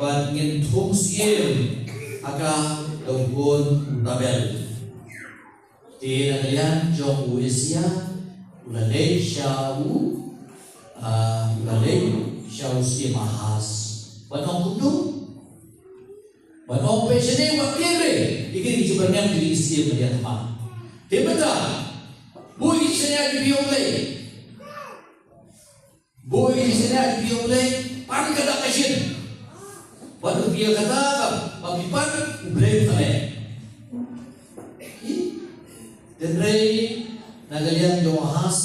bad ngin thung siem ha ka da u khun u Tabel. Te na ka liang jong u Isaïah, u la leit sha u, ah, u la leit sha u Syiem Ahaz. Ban ong kumno? Ban ong, peit shane, wat tieng re ïa kine ki jingpyrshah jong ki Syiem ba ïa thma. Te mynta, buh ïa ki shaniah jong phi, ïa U Blei. Buh ïa ki shaniah jong phi, ïa U Blei, pan ka dak ka shin. Bad lada phi ïa kata, ba phi pan, U Blei un sa leh. Hynrei na ka liang jong u Ahaz,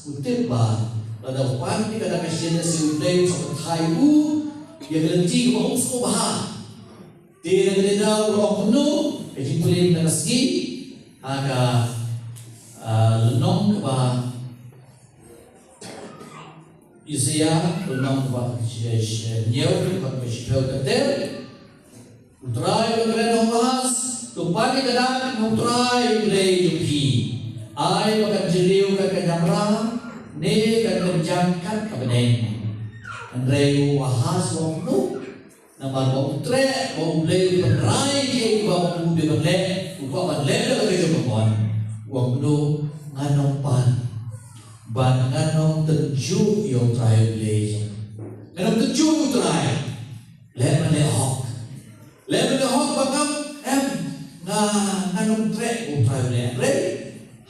u tip ba lada u pan ïa ka dak ka shin, sa U Blei un sa pynthait ïa u ïa ka lynti kaba um sngewbha. Te na ka liang u la ong kumno, ka jingpule na ka sngi, ha ka, ah, lynnong kaba Isaïah, lynnong kaba shi, shi, hynñiew, kaba shiphew ter ter. U Trai u la kren ha u Ahaz, to pan ïa ka dak na U Trai U Blei jong phi. Ai ba kan jylliew kat ka ñiamra, ne kan kynjang kat ka bneng. Hynrei u Ahaz u ong kumno? Namar ba u treh ba U Blei u pynrai ïa kiba u dei ban leh, u kwah ban leh da la ka jong ka mon. U ong kumno? Ngan ym pan. Bad ngan ym tynjuh ïa U Trai U Blei jong. Ngan ym tynjuh ïa U Trai. Leh ban leh hok. Leh ban leh hok ba ngam em, nga, ngan ym treh U Trai U Blei. Hynrei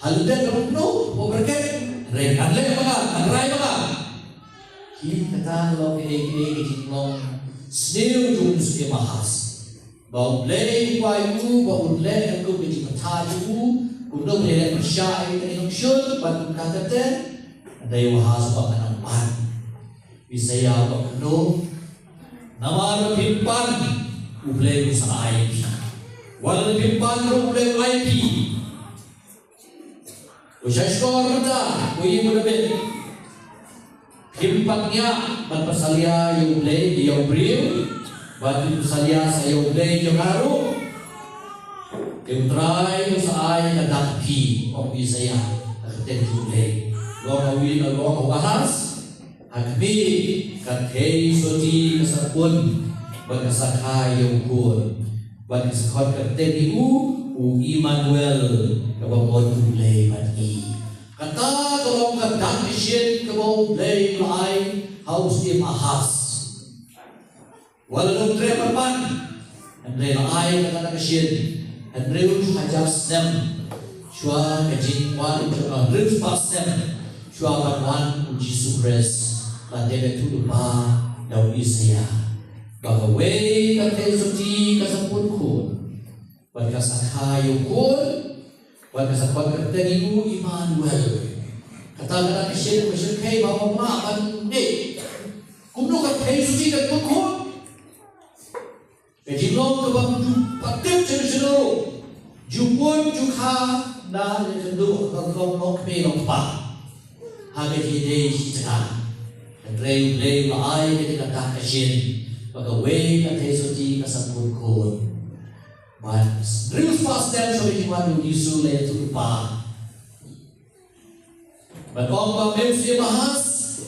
ha lyndet ka bynta u byrngem, hynrei ngan leh ba nga, ngan rai ba nga. Ki kata ka long kaei kaei ka jinglong sniew jong u Syiem Ahaz. Ba U Blei u kwah ïa u ba un leh kum ka jingbatai jong u, Kumno phi leh pyrshah ïa kane ka nongshun bad kumta kata. Hynrei u Ahas u ong, ngan ym pan. U Isaiah u ong kumno? Namar ba phim pan, U Blei un sa ai ïa phi. Wat lada phim pan ruh, U Blei un ai ïa phi. U shahshkor mynta, u ïing u Dabid. Phim pat ngiah ban pynsalia ïa U Blei, ïa u briew, bad phim pynsalia sa ïa U Blei jong nga ruh. Te U Trai un sa ai ka dak ha phi, ong u Isaiah, ha ka kyrteng jong U Blei. Long ha u, long ha u Ahas, ha khmih, ka theisotti ka sa pun, bad ka sa kha ïa u khun. Bad ka sa khot ka kyrteng ïa u, u Immanuel, kaba mut U Blei bad ngi. Kata ka long ka dak ka shin kaba U Blei u la ai ha u syiem Ahas. Wat la u treh pat ban, hynrei la ai kata ka dak ka shin. Hynriew hajar snem shuwa ka jingwan jong, ah, hynriew spah snem shuwa ban wan u Jisu Khrist, la dep ïathuh lypa da u Isaiah ba kawei ka theisotti ka sa pun khun. Bad ka sa kha ïa u khun, bad ka sa khot ka kyrteng ïa u Immanuel. Kata ka dak ka shin, ka shin kawei ba ym lah ban ngeit. Kumno ka theisotti ka pun khun? Ka jinglong kaba ym pat tip sha ka shnong. Ju pun ju kha na ka kynduh ka long, long kmie long kpa. Ha ka jingïadei shi tnga. Hynrei U Blei u la ai kata ka dak ka shin ba kawei ka theisotti ka sa pun khun. Bad hynriew spah snem shuwa ban wan u Jisu la ïathuh lypa. Bad ong ba me u syiem Ahas,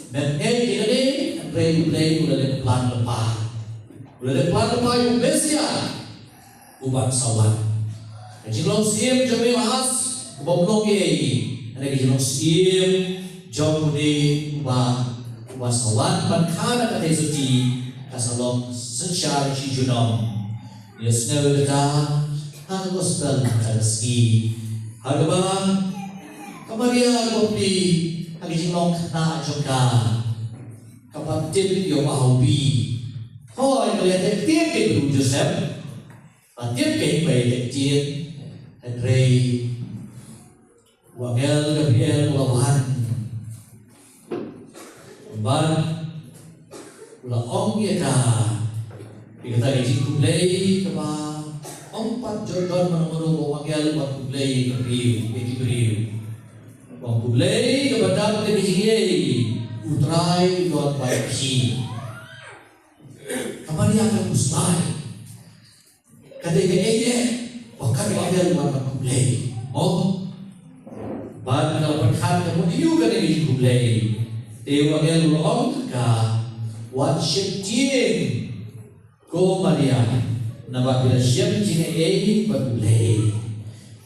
mem ngeit ïa kane, hynrei U Blei u la leh plan lypa. U la leh plan lypa ïa u Messiah uban sa wan. Ka jinglong syiem jong me u Ahas, kaba ym long ei ei. Hynrei ka jinglong syiem jong une uba, uba sa wan ban kha na ka theisotti, ka sa long synshar shi junom. Ïa sngew kata ha ka gospel kata ka sngi, ha kaba ka Maria ka bapli, ha ka jinglong khynnah jong ka, ka pat tip ïa u Ahawi. Hooid, ka la ïateh ktien ka bad u Joseph. Ka tip ka hi ba ïateh ktien. Hynrei u angel Gabriel u la wan bad u la ong ïa ka, ïa kata ka jingkhublei kaba ym pat jot don mano mano ba u angel u wan khublei ïa ki briew, ïa ki briew. U ong, khublei kaba dap da ka jingïeit, U Trai u don bad phi. Ka Maria ka khuslai. Ka dei kaei eh ba kat u angel u wan ban khublei. Mo? Bad ka la pyrkhat ka mut aïu kane ka jingkhublei. Te u angel u la ong ha ka, wat sheptieng ko Maria, naba phi la shem jingaiei bad U Blei.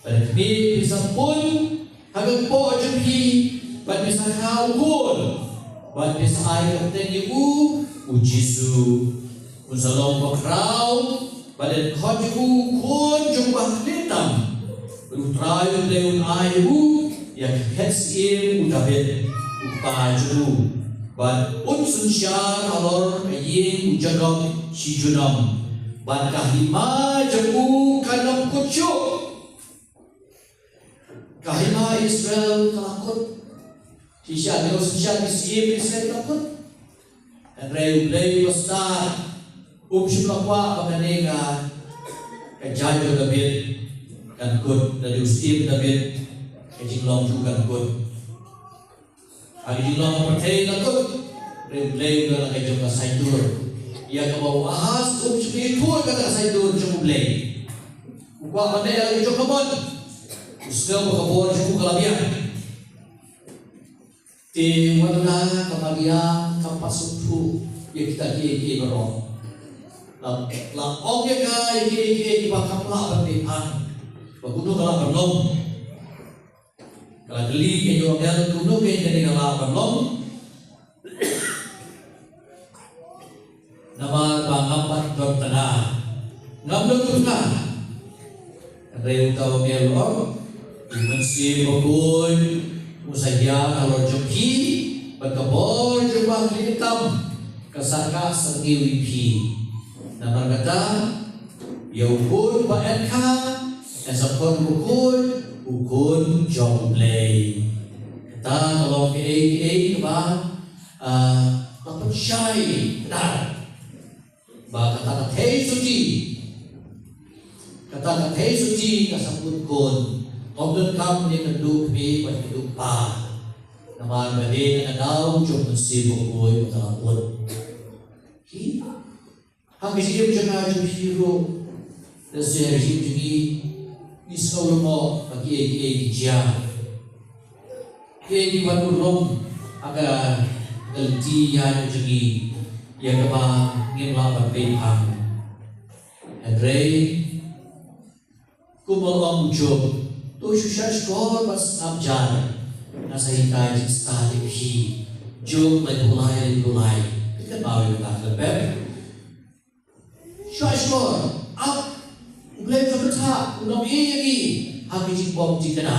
Bad ha khmih, phi sa pun ha ka kpoh jong phi, bad phi sa kha u khun, bad phi sa ai kyrteng ïa u, u Jisu. Un sa long bakhraw, bad yn khot ïa u Khun jong u Bakhlieh tam. Bad U Trai U Blei un ai ïa u ïa ka khet syiem u Dabid, u kpa jong u. Bad un synshar halor ka ïing u Jakob shi junom. Bad ka hima jong u kan ym kut shuh. Ka hima Israel ka la kut. Shisha, ïa u synshar ki syiem Israel ka la kut. Hynrei U Blei uba stad um shym la kwah ba kane ka, ka jait jong Dabid kan kut, lane u syiem Dabid ka jinglong jong u kan kut. Ha ka jinglong pyrthei la kut, hynrei U Blei u don la ka jong ka saiñdur. Ïa kaba u Ahas um shym ïathuh ïa kata ka saiñdur jong U Blei. U kwah ban leh ïa la ka jong ka mon. U sngew ba ka bor jong u ka la biang. Te wat la ka Maria kam pat sngewthuh ïa kita kiei kiei baroh. La, la ong ïa ka ïa kiei kiei kiba kam lah ban pynpaw. Ba kumno ka lah ban long. Ka la kylli ïa u angel kumno kane ka lah ban long. Namar ba ngam pat don tnga. Ngam don tnga. Hynrei uta u angel u ong, u Mynsiem Bakhuid un sa hiar halor jong phi, bad ka bor jong u Bakhlieh tam ka sa kah syrngiew ïa phi. Namar kata, ïa u khun ba yn kha yn sa khot u Bakhuid, U Khun jong U Blei. Kata ka long kaei kaei kaba, ah, ka pynshai kdar ba kata ka theisotti, kata ka theisotti ka sa put khun. Ym donkam ïa ka duh kmie bad ka duh kpa. Namar ba dei na ka daw jong u Mynsiem Bakhuid ba ka la put. Ki Ha ka jingim jong nga jong phi ruh, lehse ha ka jingim jong ngi, ngi sngew lyngngoh ba kiei kiei ki jia. Kiei ki wan urlong ha ka, ha ka lynti ïaid jong ngi, ïa kaba ngim lah ban pynphang. Hynrei kumba ong u Job, to shu shahshkor bad sngap jar. Nga sa hikai jingstad ïa phi. Job laiphew lai, laiphew lai. Phi kynmaw ïa kata ka bynta? Shahshkor, ap, U Blei u la pynthah, u ïohi ïa ngi ha ka jingbym thikna.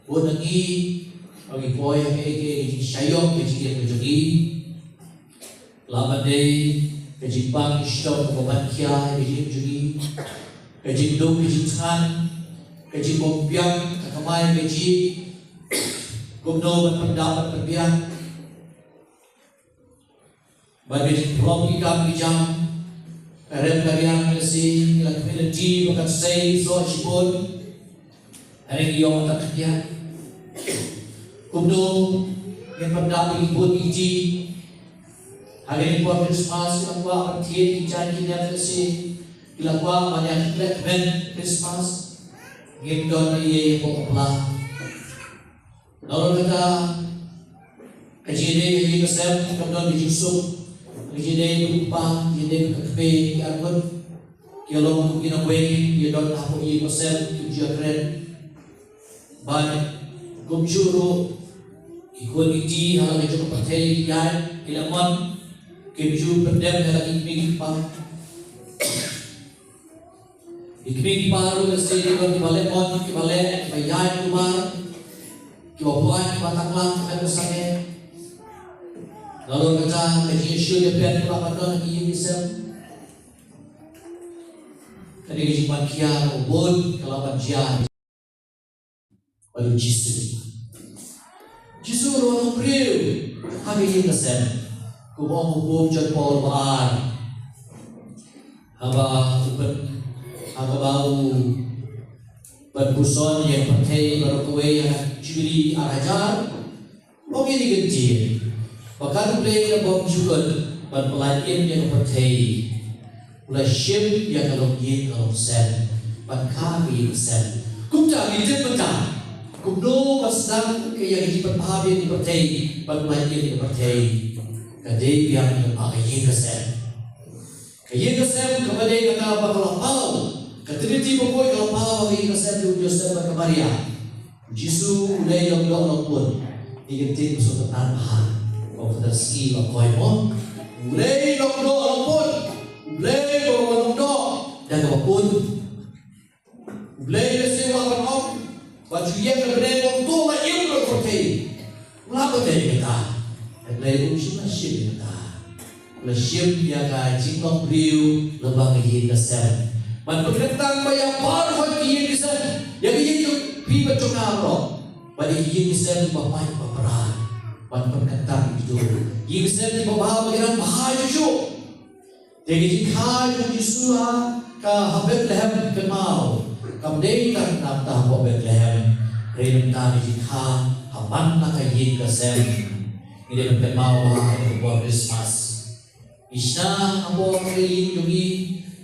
Bun na ngi, ba ngi poi ha kaei kaei ka jingshah ïoh ka jingim ka jong ngi. Lah ban dei ka jingpang shitom kaba ban khia ïa ka jingim jong ngi. Ka jingduk ka jingthngan, ka jingbym biang, ka kamai ka jih, kumno ban pyndap ban pynbiang. Bad ka jingpynlong ki kam ki jam, ka rem ka riang ka sing, la kmie la ti, ba kan sei, soh shibun. Hynrei ngi ïoh ta khyndiat. Kumno ngin pyndap ïa ki bun ki ti. Ha kane ka por Christmas, ki la kwah ban thied ki jaiñ ki nep ka sing. Ki la kwah ban ïa khleh kmen Christmas. Ngim don ei ei hapoh ka pla. Nalor kata, ka jingïadei ka ïing ka sem kam don ka jingsuk. Ka jingïadei bad u kpa, ka jingïadei bad ka kmie, ki arngut, ki long kum ki nongwei, ki don hapoh ïing ka sem, kim ju ïakren. Bad kumjuh ruh, ki khun ki kti ha la ka jong ka pyrthei ki ïaid, ki la mon, kim ju pyndem ïa la ki kmie ki kpa. Ki kmie ki kpa ruh lehse ki don kiba leh mon, kiba leh, kiba ïaid kumar, kiba buaid, kiba tanglang, kiba sangeh. Nalor kata ka jingïashun ïaphiah ka la ban don ha ki ïing ki sem. Kane ka jingpang khia ka bun ka la ban jia. Bad u Jisu. Jisu u la wan briew ha ka ïing ka sem. Kumba ong u Pope John Paul ba ar. Haba u pyn, haba u pynpuson ïa ka pyrthei baroh kawei ha ka Jubili ar hajar. Ong ïa ki ktien ba ka U Blei u la bym ju kut ban pyllait im ïa ka pyrthei. U la shim ïa ka longïing ka longsem ban kha ka ïing ka sem. Kumta ngi tip mynta kumno ban sdang ïa ka jingpynbha ïa ka pyrthei, ban pyllait im ïa ka pyrthei. Ka dei biang lyngba ka ïing ka sem. Ka ïing ka sem kaba dei kata ba ka la paw, ka Trinity bakhuid ka la paw ha ka ïing ka sem jong u Joseph bad ka Maria. U Jisu u leit long doh long pud. Ngi ktien ba sngewtynnat bha. Ba u Kynrad Sngi ba koit mo. U leit long doh long pud. U Blei ba wan long doh da kaba pud. U Blei u la sngewbha ban ong ba u ïeng na bneng, ong to la ïeng na pyrthei. U la pyrthei kata. U Blei um shym la shim kata. U la shim ïa ka jinglong briew lyngba ka ïing ka sem. Ban pynkyntang ba ïa baroh ki ïing ki sem, ïa ka ïing jong phi bad jong nga baroh, bad ïa ki ïing ki sem ba pait ba pra. Ban pynkyntang ïa kito ïing ki sem kiba bha, ba ki dang bha shuh shuh. Te ka jingkha jong u Jisu ha ka, ha Bethlehem, kynmaw, kam dei tang na bynta hapoh Bethlehem, hynrei na bynta ka jingkha ha man la ka ïing ka sem. Ngi dei ban kynmaw ha ka por Christmas. Ngi shna hapoh ka ïing jong ngi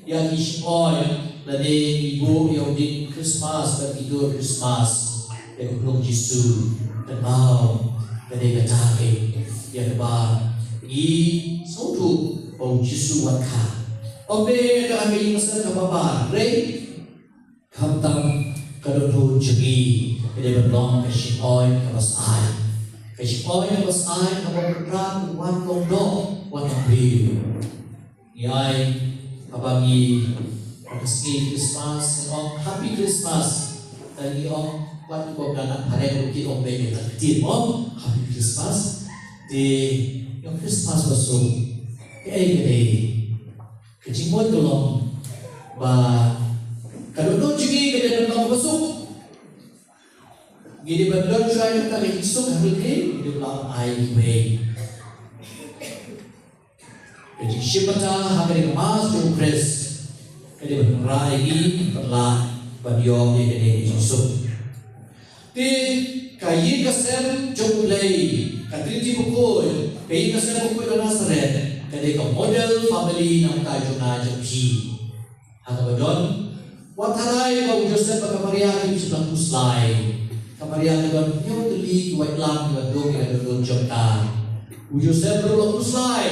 ïa ki shynoi, lane ngi buh ïa u dieng Christmas bad ki dur Christmas. Ïa ka khnong Jisu, kynmaw, ka dei kata ka, ïa kaba ngi sngewthuh ba u Jisu u wan kha. Ym dei ka, ka ïing ka sem kaba bar, hynrei khamtam ka dohnud jong ngi ka dei ban long ka shynoi kaba syaid. Ka shynoi kaba syaid kaba u Kynrad u wan long doh, wan long briew. Ngi ai, haba ngi, ha ka sngi Christmas, ngi ong Happy Christmas. Te ngi ong, wat ngi ong, ngan phareng ruh ki ong, bad ngi tang ktien ong Happy Christmas. Te ngi ong Christmas ba suk. Kaei ka dei? Ka jingmut ka long ba ka dohnud jong ngi ka dei ban long ba suk. Shuwa ïa kata ka jingsuk ha lynti, u dei ban ai kiwei. Ka jingshim bynta ha kane ka Mass jong u Khrist ka dei ban wanrah ïa ngi ban lah ban ïoh ïa kane ka jingsuk. Te ka ïing ka sem jong U Blei, ka Trinity bakhuid, ka ïing ka sem bakhuid na Nasareth, ka dei ka model family na ka bynta jong nga jong phi. Ha kaba don, wat tharai ba u Joseph bad ka Maria kim shym la khuslai. Ka Maria ka don hynñiew tylli ki waitlam kiba duk ïa ka dohnud jong ka. U Joseph ruh la khuslai,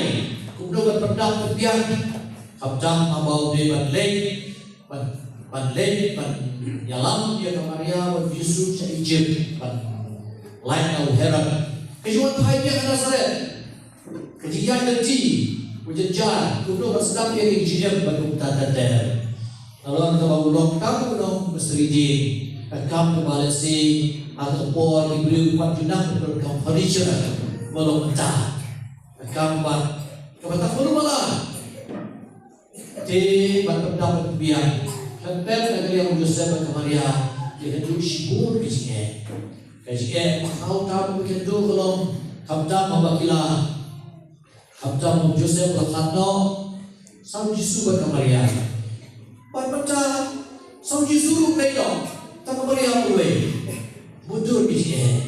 kumno ban pyndap pynbiang. Khamtam haba u dei ban leit, ban, ban leit, ban ïalam ïa ka Maria bad u Jisu sha Egypt, ban lait na u Herod. Ka jingwan phai biang ha Nasareth. Ka jingïaid lynti, u jynjar, kumno ban sdang ïa ka jingim bad kumta ter ter. Nalor kaba u long kam u nongmistri dieng, ka kam kaba lehse ha ka por ki briew ki pat ju nang ban don kam furniture ba long mynta. Ka kam ba, kaba tang baroh mala. Te ban pyndap ban pynbiang. Khlem pep na ka liang u Joseph bad ka Maria, ki la kynduh shibun ki jingeh. Ka jingeh ba khraw tam ba ki la kynduh ka long, khamtam haba ki la, khamtam haba u Joseph u la khlad noh, sa u Jisu bad ka Maria. Bad mynta sa u Jisu ruh u leit noh, tang ka Maria marwei. Bun ki jingeh.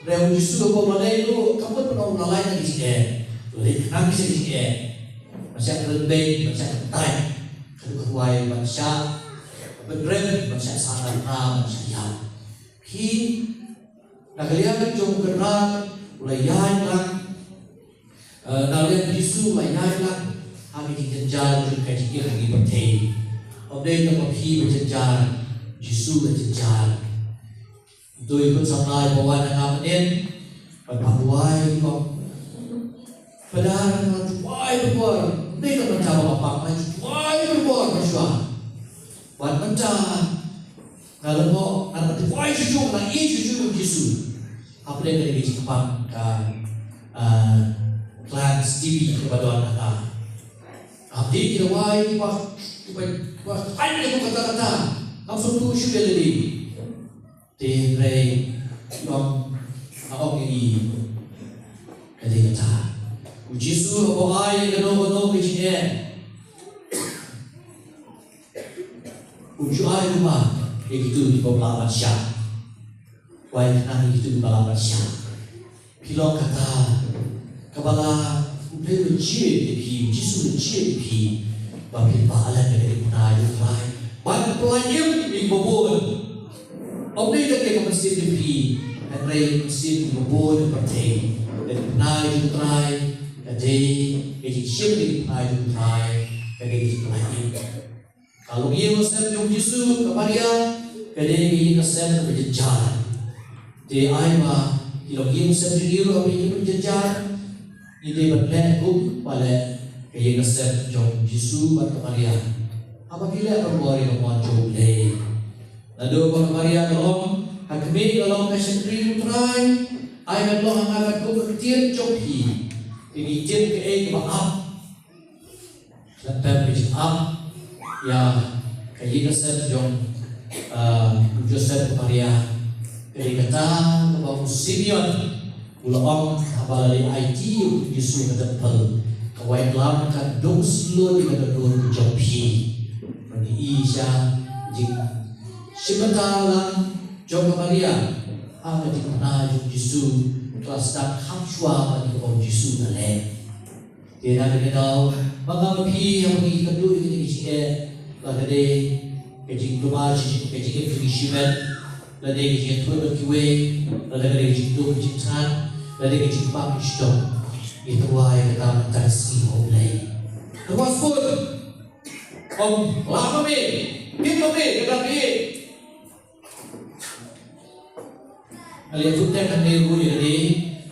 Hynrei u Jisu haba u la leit ruh, kam mut ban ong u la lait na ki jingeh. U la leit khnang sha ki jingeh. Ban shah kren beiñ, ban shah kyntait. Ka duh ka duwai, ban shah pynrem, ban shah sah na bneng, ban shah ïap. Hi, na ka liang jong u Kynrad, u la ïaid lang, eh, na ka liang Jisu u la ïaid lang ha ka jingjynjar jong ka jingim ha ka pyrthei. Ym dei tang ma phi ba jynjar, Jisu u la jynjar. Uto u khun samla uba wan ha nga mynnin, bad ba duwai u ong, Phadar, nga duwai bor bor. Ym dei tang mynta ba nga pang, nga duwai bor bor shuwa. Bad mynta nga lyngngoh, nga duwai shuh shuh, nga ïeit shuh shuh ïa u Jisu. Hapdeng kane ka jingpang ka, ah, Clarence T B kaba don ha nga. Hapdeng ki dawai kiba, kiba, kiba ai ïa nga katta katta, ngam sngewthuh shuh ïa lade. Te hynrei, long, nga ong ïa ngi, ka dei kata. U Jisu haba u ai ïa kano kano ka jingeh, um ju ai kumba ïa kito kiba lah ban shah. U ai khnang ïa kito kiba lah ban shah. Phi long kata kaba la U Blei u la jied ïa phi, u Jisu u la jied ïa phi, ba phin bah lem da ka diengphna jong U Trai ban pyllait im ïa kiba bun. Ym dei tang ïa ka mynsiem jong phi, hynrei mynsiem jong kiba bun ha pyrthei. Ka diengphna jong U Trai ka dei ka jingshim, ka diengphna jong U Trai ka dei ka jingpyllait im. Ka longïing longsem jong u Jisu, ka Maria, ka dei ka ïing ka sem kaba jynjar. Te ai ba ki longïing longsem jong ngi ruh haba ki jynjar, ngi dei ban leh kumba leh ka ïing ka sem jong u Jisu bad ka Maria. Haba ki leh barabor ïa ka mon jong U Blei. Naduh ba ka Maria ka long, ha khmih ka long ka shakri U Trai, ai ban long ha nga katkum ka ktien jong phi. Te ngi tip kaei kaba ap. Lada phi ap ïa ka ïing ka sem jong, ah, u Joseph, Maria, ka dei kata kaba u Simeon u la ong haba la leit aiti ïa u Jisu ha temple, ka waitlam ka duk slun ïa ka dohnud ka jong phi. Ba ngi i sha jingshim bynta lang jong ka Maria ha ka diengphna jong u Jisu, ka la sdang kham shuwa ba ngi ong u Jisu u la leh. Te na kane ka daw, ma nga ma phi, haba ngi kynduh ïa kine ki jingeh, lada ka dei ka jingduna, ka jingim jong ngi shimet, lada ka dei ka jingïathuh bad kiwei, lada ka dei ka jingduk ka jingthngan, lada ka dei ka jingpang ka jingdom, ngi tyrwa ïa kata mynta ka sngi ha U Blei. Tyrwa sbun. Ym lah ma me, kit ma me, kata me. Nga la ïathuh teng hangne ruh ïa kane,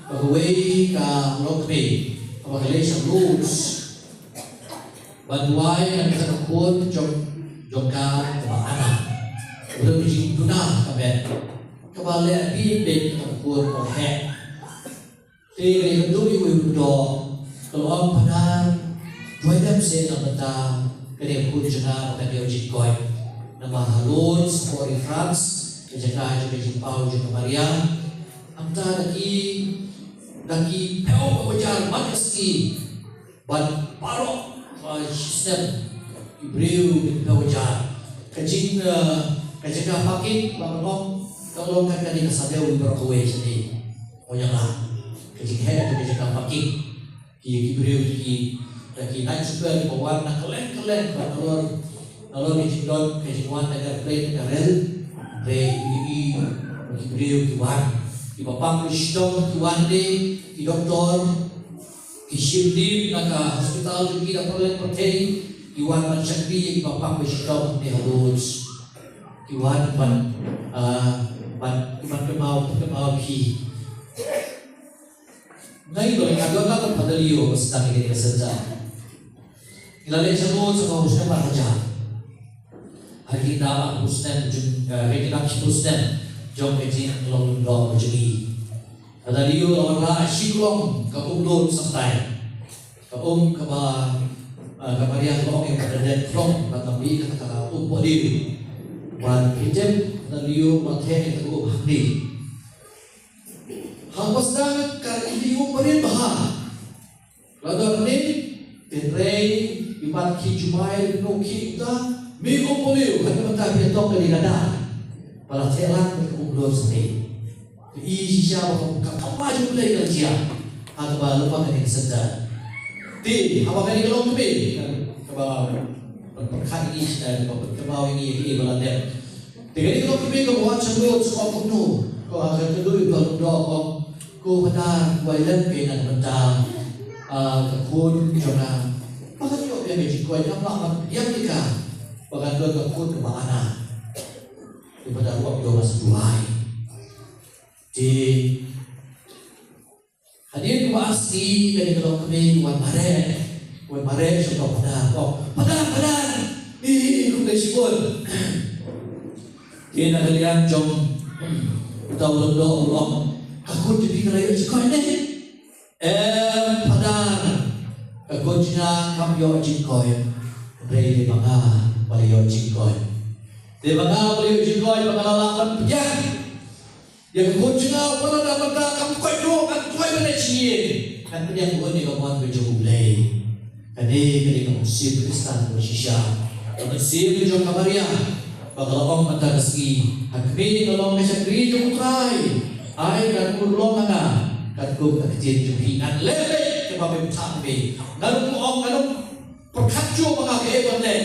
ba kawei ka longkmie kaba ka leit sha Lourdes ban duwai na kata ka khun jong, jong ka kaba Anna. Kaba don ka jingduna ka met, kaba leh beit beit, kata ka khun kaba heh. Te ka dei ka duk ïa uwei u doh, ka la ong, Phadar, duwai lem seh na ka bynta kane ka khun jong nga ba kan ïoh jingkoit. Namar ha Lourdes hapoh ri France, ka jaka jong ka jingpynpaw jong ka Maria. Hangta da ki, da ki phew phew hajar man ka sngi. Bad baroh, uh, shisnem ki briew ki phew hajar. Ka jing, uh, ka jaka parking ba ka long, ka long ka kane ka sadew baroh kawei shane. Ong ïa nga ka jingheh ka jaka parking. Ki, ki briew ki, ki, ki night super kiba wan na kylleng kylleng, ba nalor, nalor ki jingdon, ki jingwan na ka plane, na ka rel. Hynrei ïohi ba ki briew ki wan, kiba pang ba shitom ki wan de, ki doktor, ki shim leave na ka hospital jong ki da pyrleng pyrthei, ki wan ban shakri ïa kiba pang ba shitom hangne ha Lourdes. Ki wan ban, ah, ban, ban kynmaw, ban kynmaw ki. Nga ïohi ba ka don la ka Phadar Leo ba sdang ïa kane ka center. Ngi la leit sha Lourdes sa ka husnem ar hajar. Ha ki khyndai arphew snem jong, eh, ha ki khyndai arphew snem jong ka jinglong lyngdoh ka jong ngi. Phadar Leo la wanrah shi klong, ka um Lourdes saftai. Ka um kaba, eh, ka Maria ka long ïa ka dei klong, ba ka mih kata ka um Pohliew. Wan phi tip Phadar Leo ba theh ïa ka um hangne. Haba sdang ka ïohi ba rit bha. Lada rit, hynrei imat ki jumai no ki ta, mih um Pohliew, hynrei mynta phi ïa tong kane ka dar. Ba la theh lang ka um Lourdes saftai. Te i shisha ba ka, ka, ka ma jong U Blei ka la jia. Ha kaba lyngba kane ka center. Te haba kane ka longkmie, kaba pyrkhat ïa ngi, eh, kaba pyrkhat ïa ngi, ïa kiei ba la dep. Te kane ka longkmie ka wan sha Lourdes, ka ong kumno, ka ong ha ka kynduh ka lyngdoh, ka ong, ko Phadar, wai lem phi na ka bynta, ah, ka khun jong nga. Ba kan ïoh biang ka jingkoit, ngam lah ban ïam ïa ka. Ba kan don ka khun kaba ana. Te Phadar u ong, to ngin sa duwai. Te hadien kaba ar sngi kane ka longkmie ka wan mareh. Wan mareh sha uta u Phadar, ka ong, Phadar, Phadar, eh, khublei shibun. Te na ka liang jong uta u lyngdoh u ong, ka khun jong phi ka la ïoh jingkoit ne? Em Phadar, ka khun jong nga kam ïoh jingkoit. Hynrei dei ma nga ba la ïoh jingkoit. Dei ma nga ba la ïoh jingkoit ba nga la lah ban pdiang ïa ka khun jong nga, wat la da mynta kam koit ruh, ngan koit ban leit sha ïing. Ngan pdiang ruh ïa ka mon ka jong U Blei. Kane ka dei ka mynsiem Khristan kaba shisha, ka mynsiem jong ka Maria, ba ka la ong mynta ka sngi, ha khmih nga long ka shakri jong U Trai. Ai kan urlong ha nga katkum ka ktien jong phi. Ngan leh beit kaba phi batai ïa nga. Ngan ym ong, ngan ym pyrkhat shuh ba nga kaei ban leh.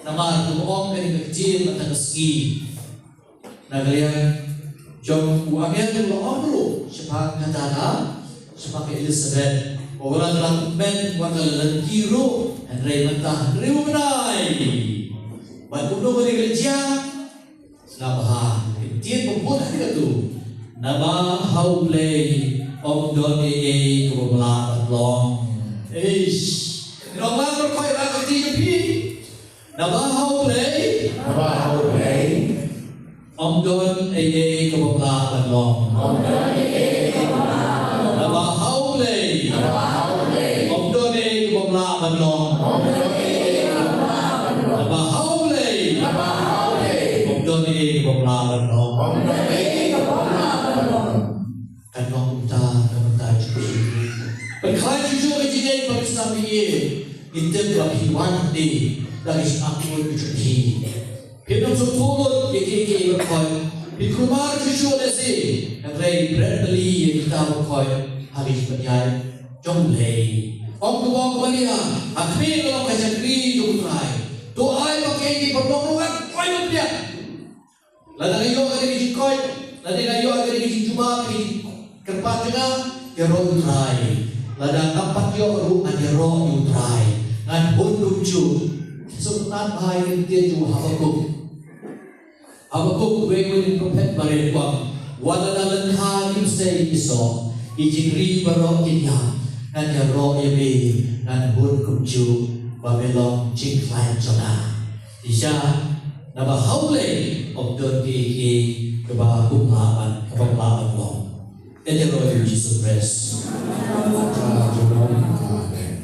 Namar ka ong kane ka ktien mynta ka sngi. Na ka liang jong u angel u la ong ruh shaphang kata ka, shaphang ka Elizabeth, ba wat la ka la kmen, wat la ka la lynti ruh, hynrei mynta hynriew bnai. Bad kumno kane ka la jia? Nga bha, ka ktien ba bud ha katu. Naba ha U Blei ym don ei ei kaba ym lah ban long. Eish. Ngi ong lang baroh, koi ba ka ktien jong phi. Naba ha U Blei. Naba ha U Blei. Ym don ei ei kaba ym lah ban long. Ym don ei ei kaba ym lah ban long. Naba ha U Blei. Naba ha U Blei. Ym don ei ei kaba ym lah ban long. Ym don ei ei kaba ym lah ban long. Naba ha U Blei. Naba ha U Blei. Ym don ei ei kaba ym lah ban long. Ym don ei ei kaba ym lah ban long. Kan long kumta, kan long kumta jong phi. Pynkhlaiñ shuh shuh ka jingngeit ba phi sngap ïa ngi. Ngin tip ba phi wan hangne da ka jingangnud ka jong phi. Phi nym sngewthuh lut ïa kiei kiei baroh. Phi kulmar shuh shuh lehse. Hynrei bret bali ïa kita baroh ha ka jingpynïaid jong U Blei. Ong ka bok Maria, ha khmih nga long ka shakri jong U Trai. To ai ba kiei kiei baroh ngan koit ban pdiang. Lada nga ïoh kane ka jingkoit, lada nga ïoh kane ka jingjubab, ka jingkyrpad jong nga, ïaroh ïa U Trai. Lada ngam pat ïoh ruh ngan ïaroh ïa U Trai. Ngan hun kumjuh. Sngewtynnat bha ïa ka ktien jong u Habakuk. Habakuk, wei wei na ki prophet barit u ong, wat lada lyngkha ki bseiñ ki soh, ki jingri baroh kin ïap, ngan ïaroh ïa me, ngan hun kumjuh, ba me long jingkhlaiñ jong nga. Shisha, naba ha U Blei ym don kiei kiei kaba ym lah ban, kaba ym lah ban long. Ïaroh ïa U Jisu Khrist. Amen. Amen.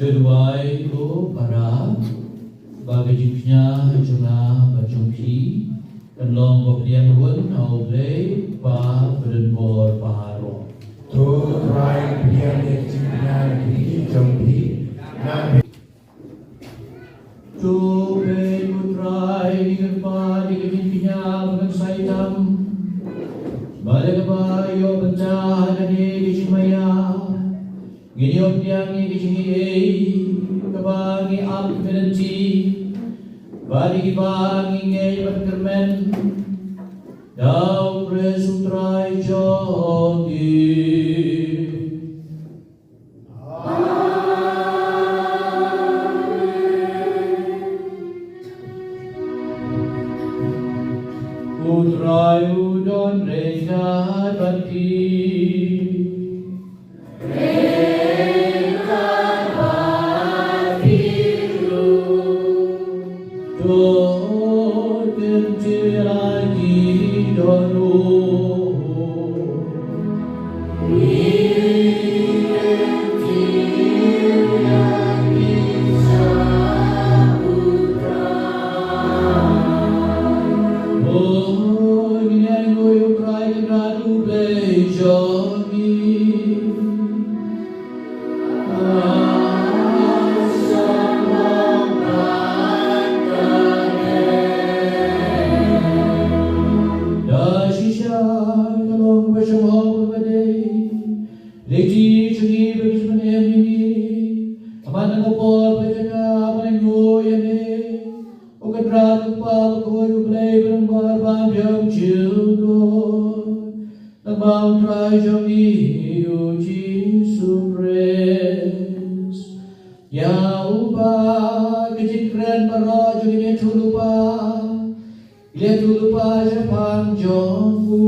Duwai ko para, ba ka jingkñia jong nga bad jong phi kan long ba pdiang hun ha U Blei Kpa badonbor baroh. To Trai pdiang ïa ka jingkñia na ka jingim jong phi. Na To peit ko Trai, ngi kyrpad ïa ka jingkñia ba kan sa ïatam. Ba da kaba ïoh bynta ha kane ka jingmaïa, ngin ïoh pdiang ïa ka jingaiei kaba ngi ap kyrmen lynti, bad ïa kiba ngi ngeit ban kyrmen da U Khrist U Trai jong ngi. U Trai u don ryngkat bad phi. To kyntiew ïa ki dohnud. Da shisha ka long ba shong hok ba dei lehti jong ngi ba ki jingpynim ïa ngi. Ka man na ka por ba jaka ban ainguh ïa me, U Kynrad, U Kpa bakhuid, U Blei badonbor bymjukut. Naba U Trai jong ngi U Jisu Khrist. Ïa uba ka jingkren baroh jong ngi ïathuhlypa, ïathuhlypa shaphang jong u.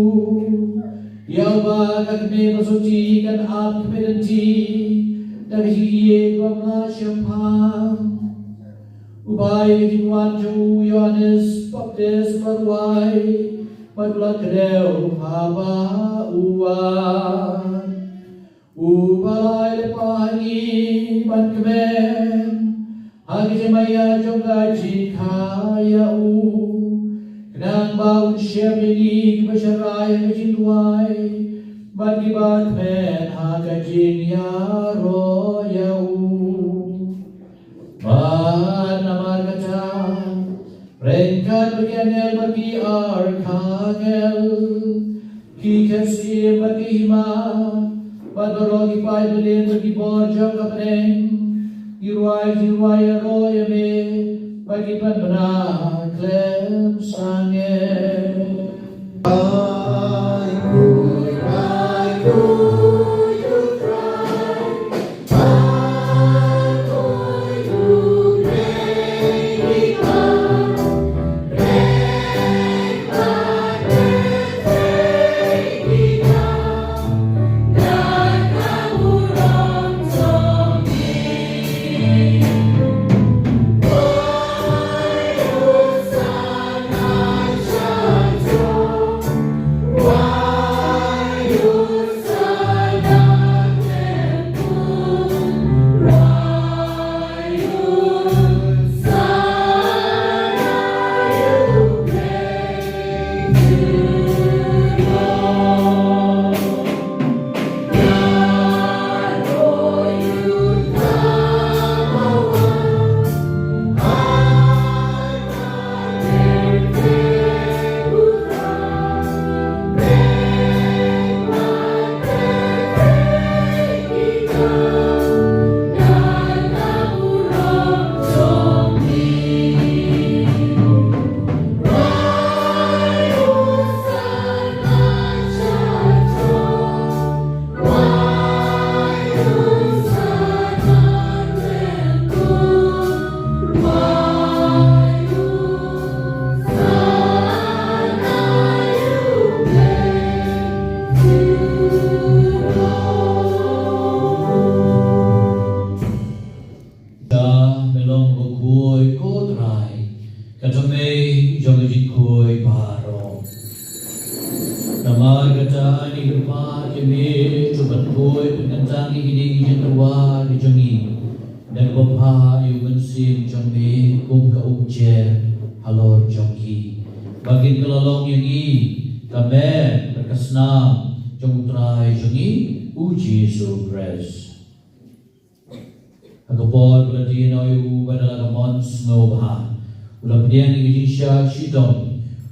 Ïa uba ka kmie basotti kan ap kyrmen lynti da ka jingïeit bymlah shaphang. Uba ïa ka jingwan jong u Ïohannes Baptist u la rwai bad u la kdew haba u wan. Uba la ai lypa ha ngi ban kmen ha ka jingmaïa jong ka jingkha ïa u, khnang ba un shem ïa ngi kiba sharai ha ka jingduwai bad kiba kmen ha ka jingïaroh ïa u. Bad namar kata, ryngkat bad ki angel bad ki archangel, ki khun syiem bad ki hima, bad baroh ki paid byllieng bad ki bor jong ka bneng, ngi rwai, ngi rwai ïaroh ïa me, bad ngi pan bna khlem sangeh. Te me long bakhuid ko Trai, ka thymmei jong ka jingkhuid baroh. Namar kata ngi kyrpad ïa me, to pynkhuid pynkyntang ïa kine ki jingtyrwa ki jong ngi. Da kaba bha ïa u mynsiem jong me kum ka umjer halor jong ki, ba kin kylla long ïa ngi ka met bad ka snam jong U Trai jong ngi U Jisu Khrist. Ha ka por ba la die noh ïa u bad da la ka mon sngewbha, u la pdiang ïa ka jingshad shitom,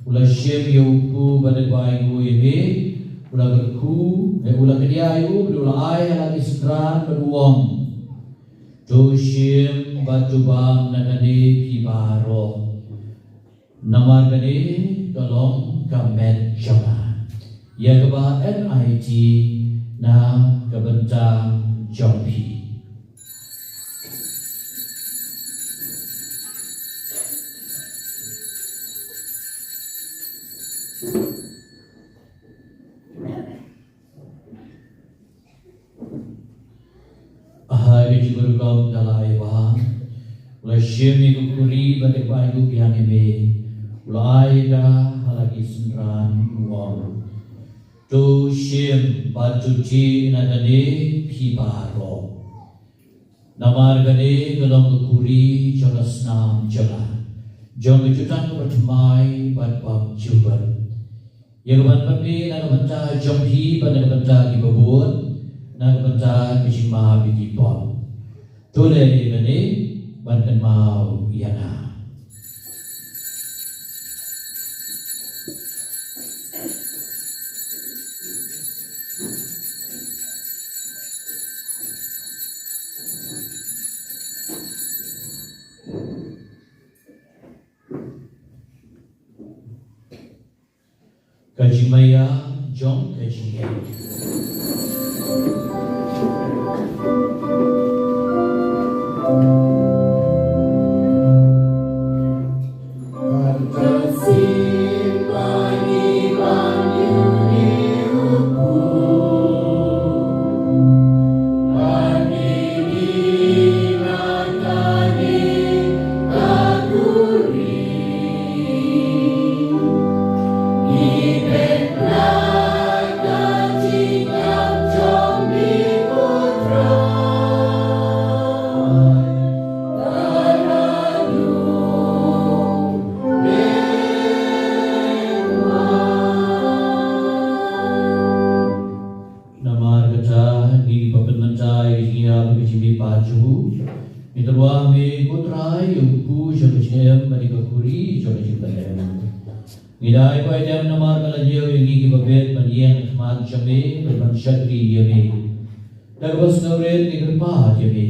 u la shim ïa u kpu bad da kaba ainguh ïa me, u la kyrkhu, u la kdiah ïa u bad u la ai ha la ki synran bad u ong: To shim bad to bam na kane phi baroh. Namar kane ka long ka met jong nga, ïa kaba ngi ai na ka bynta jong phi. Ha ka jingrukom da la ai ba u la shim ïa ka khuri bad da kaba ainguh biang ïa me, u la ai ïa ka ha la ki synran, u ong: To shim bad to tih na kane phi baroh. Namar kane ka long ka khuri jong ka snam jong nga, jong ka jutang kaba thymmai bad bymjukut, ïa kaban pynmih na ka bynta jong phi bad na ka bynta kiba bun, na ka bynta ka jingmap ïa ki pop. To leh ïa kane ban kynmaw ïa nga. Ka jingmaïa jong ka jingim. Namar kata, ngi ba pynmynta ïa ka jingïap bad ka jingmihpat jong u, ngi tyrwa ha me ko Trai, ïa u kpu jong ka jingim bad ïa ka khuri jong ka jingpynim. Ngi da ai ba ïa dem namar ba la ñiew ïa ngi kiba bit ban ïeng ha khmat jong me bad ban shakri ïa me. Da kaba sngewrit ngi kyrpad ïa me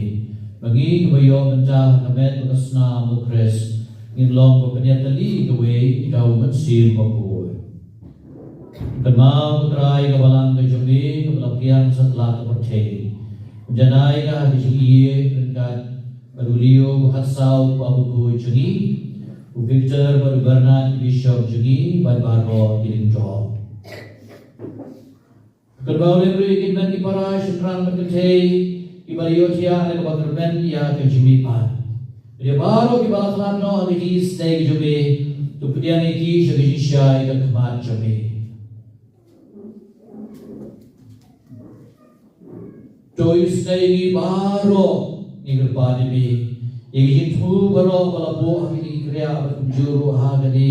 ba ngi kiba ïoh mynta ha ka met bad ka snam U Khrist ngin long ba pynïatylli kawei da u Mynsiem Bakhuid. Kynmaw ko Trai ka balang ka jong me kaba la pdiang satlak ka pyrthei. Janai ka ha ka jingïeit ryngkat bad u Leo ba khatsaw, u kpa bakhuid jong ngi, u Victor bad u Bernard ki bishop jong ngi bad baroh ki lyngdoh. Kynmaw lem ruh ïa ki hynmen ki para, shynrang bad kynthei kiba la ïohthiah da kaba kyrmen ïa ka jingmihpat. Bad ïa baroh kiba la khlad noh ha ka jingisynei ka jong me, to pdiang ïa ki sha ka jingshai ka khmat jong me. To isynei ïa ngi baroh, ngi kyrpad ïa me, ïa ki jingthmu baroh ba la buh ha kine ki kriah bad kumjuh ruh ha kane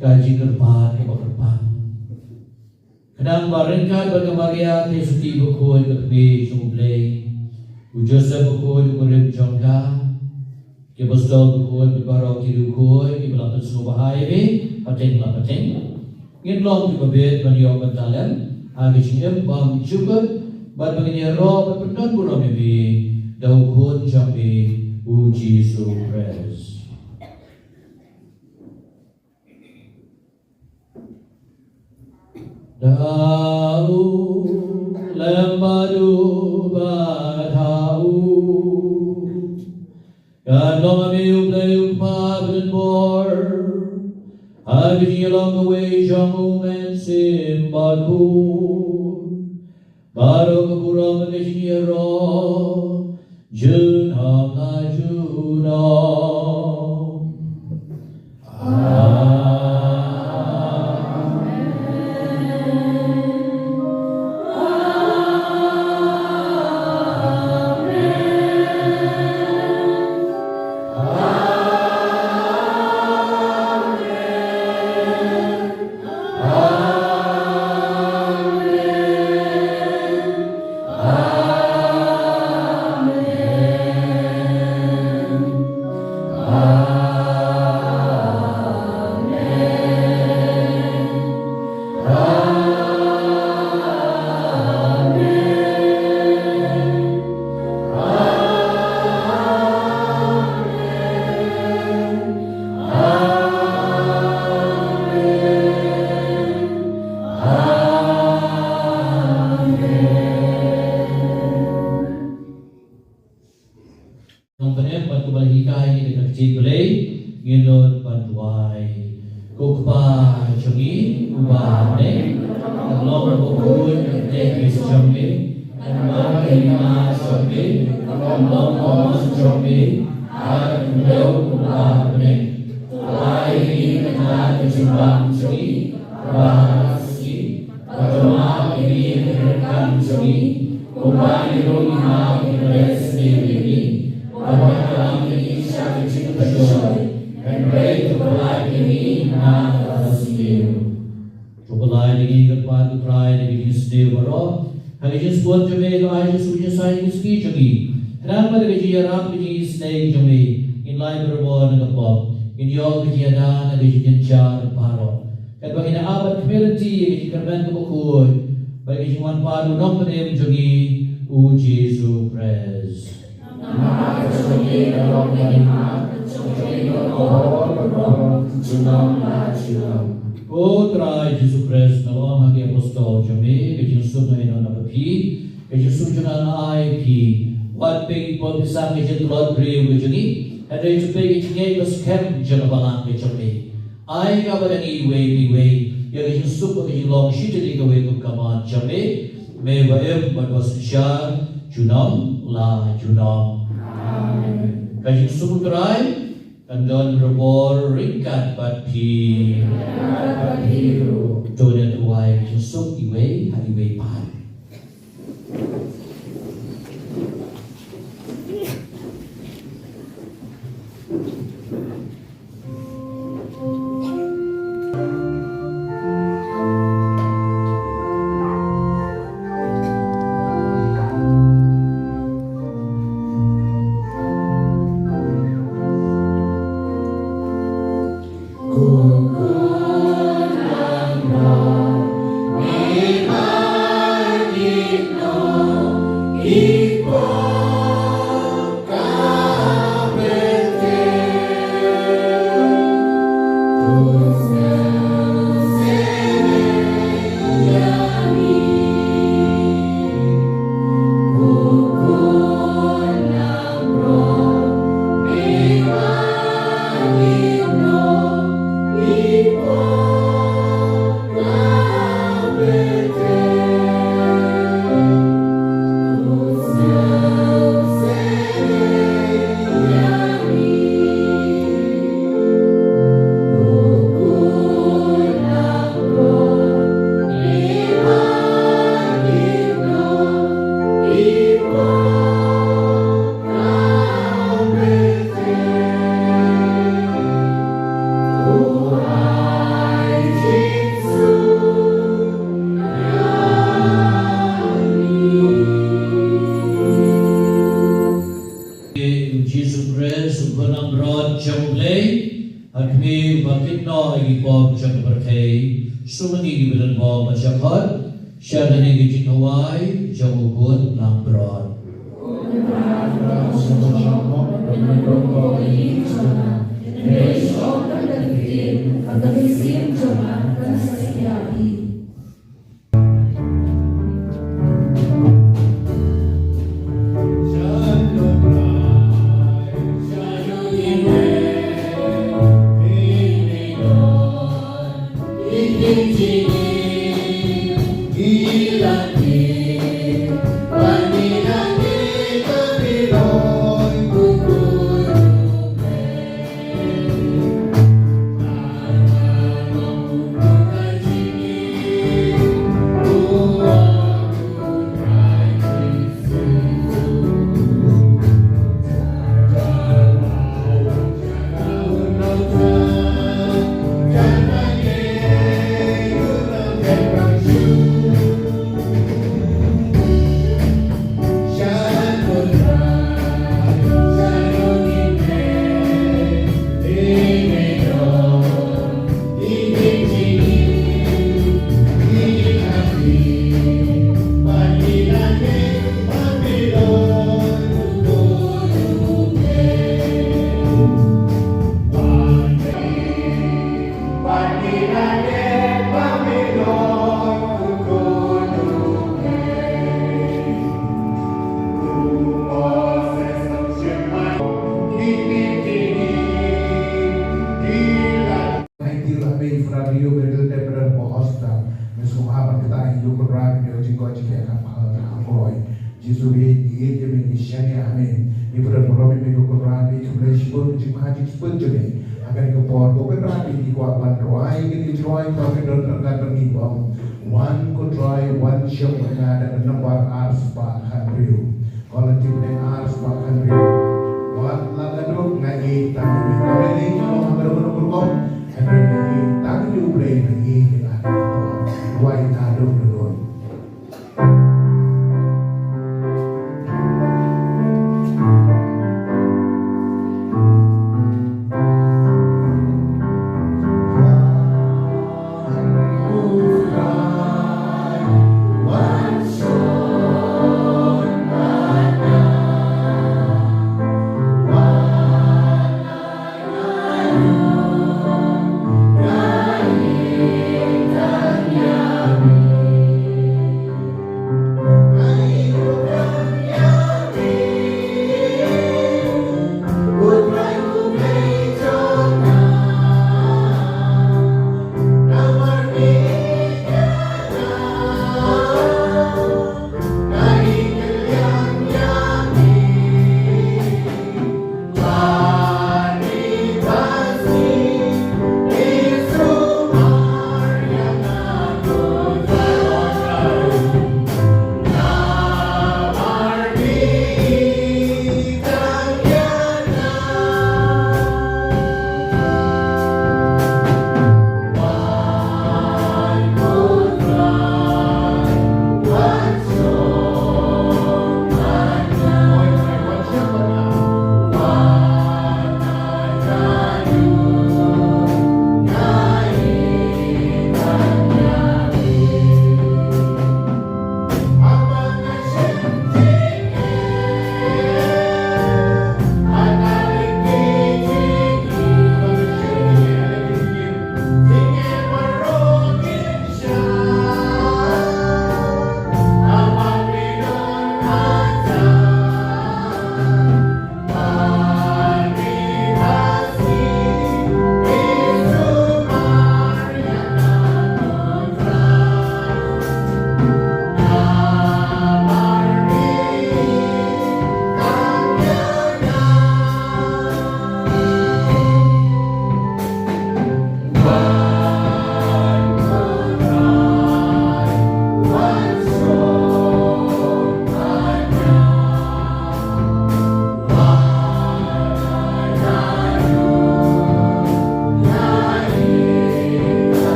ka jingkyrpad kaba kyrpang. Khnang ba ryngkat bad ka Maria Theisotti bakhuid ka kmie jong U Blei, u Joseph bakhuid u kurim jong ka, ki apostol bakhuid bad baroh ki riewkhuid kiba la pynsngewbha ïa me pateng la pateng, ngin long kiba bit ban ïoh bynta lem ha ka jingim bymjukut, bad ba ngin ïaroh bad pyndonburom ïa me da u Khun jong me u Jisu Khrist. Da u lem bad u bad ha u, kan long ha me U Blei U Kpa badonbor, ha ka jingïalong kawei jong U Mynsiem Bakhuid, baroh ka burom bad ka jingïaroh junom la junom. Amen. Amen. Ko Kpa jong ngi uba ha bneng, ka long ka bakhuid ka ktien jong me, ka long ka hima jong me, ka long ka mon jong me ha ka khyndew uba ha bneng. To ai ïa ngi mynta ka jingbam jong ngi kaba ha ka sngi, bad to map ïa ngi ki ryngkat jong ngi, kumba ngi ruh ngi map ïa kiba leh sniew ïa ngi, bad wat lam ïa ngi sha ka jingpynshoi, hynrei to pynlait ïa ngi na ka sniew. To pynlait ïa ngi ko Kpa ko Trai na ka jingsniew baroh, ha ka jingsbun jong me to ai Jisu Khrist ïa ka sngi jong ngi. Khnang ba da ka jingïarap ka jingisynei jong me, ngin lait barabor na ka pop, ngin ïoh ka jingïada na ka jingjynjar baroh. Katba ngin ap bad khmih lynti ïa ka jingkyrmen ka bakhuid bad ka jingwan pat u Nongpynim jong ngi u Jisu Khrist. Namar ka jong ngi ka long ka hima, ka jong ngi ka long ka bor, junom la junom. Ko Trai Jisu Khrist, nga la ong ha ki apostol jong me, ka jingsuk nga ai noh na phi, ka jingsuk jong nga nga ai ïa phi. Wat peit ïa ki pop ki sam ka jingtlot briew ka jong ngi, hynrei to peit ïa ka jingngeit ba skhem jong ka balang ka jong me. Ai ïa nga bad ïa ngi iwei pa iwei ïa ka jingsuk bad ka jinglong shitylli kawei kum ka mon jong me, me ba im bad ba synshar junom la junom. Amen. Ka jingsuk u Trai kan don barabor ryngkat bad phi. Bad phi ruh. To ngin duwai ka jingsuk iwei ha iwei pat. Jisu Khrist, u Khun langbrot jong U Blei, ha khmih ba kit noh ïa ki pop jong ka pyrthei, sumar ïa ngi kiba don bor bad shakhmat, sha kane ka jingkhawai jong u Khun langbrot. Ïa u jingkoit jingkhiah ka pha ka poi. Jisu, ngi ïeit ïa me, ngi shaniah ha me. Ngi pyndonkam ïa me ko Kynrad, ngi khublei shibun ïa ka jingmaham jingspun jong me. Ha kane ka por ko Kynrad, ngi kwah ban rwai ïa kane ka jingrwai kaba phi don ryngkat bad ngi, Kpa. Wan ko Trai, wan shong bad nga da ka nombar ar spah khathynriew. Ko la tip ne ar spah khathynriew. Wat la ka duk, nga ïeit tang ïa me. Nga ïeit ïa me ha ka rukom rukom. Hynrei nga ïeit tang ïa U Blei, nga ïeit ïa nga. Wai na duk duk.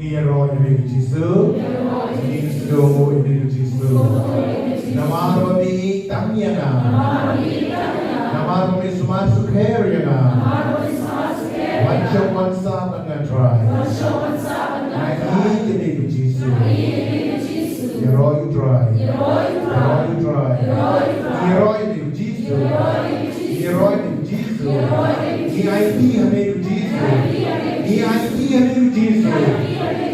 Ngi ïaroh ïa me ko Jisu. Ngi sngewbha ïa me ko Jisu. Namar ba me ïeit tang ïa nga. Namar ba me sumar sukher ïa nga. Wan shong wan sah bad nga Trai. Nga ïeit ïa me ko Jisu. Ïaroh ïa u Trai. Ïaroh ïa u Trai. Ïaroh ïa me ko Jisu. Ïaroh ïa me ko Jisu. Ngi aiti ha me ko Jisu. Ngi aiti ha me ko Jisu.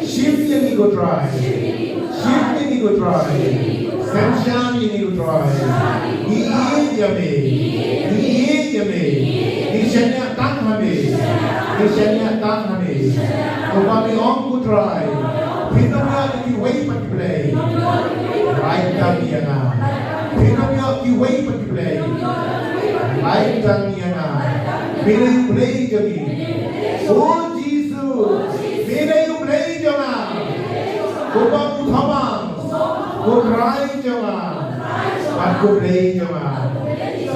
Shim ïa ngi ko Trai. Shim ïa ngi ko Trai. Sngewsih ïa ngi ko Trai. Ngi ïeit ïa me. Ngi ïeit ïa me. Ngi Ngi shaniah tang ha me. Kumba me ong ko Trai, phin ym ïoh ïa kiwei pat ki blei, lait tang ïa nga. Phin ym ïoh kiwei pat ki blei, lait tang ïa nga. Me dei u Blei jong ngi. O Jisu, me dei u Blei jong nga. Kumba u Thomas, ko Trai jong nga bad ko Blei jong nga.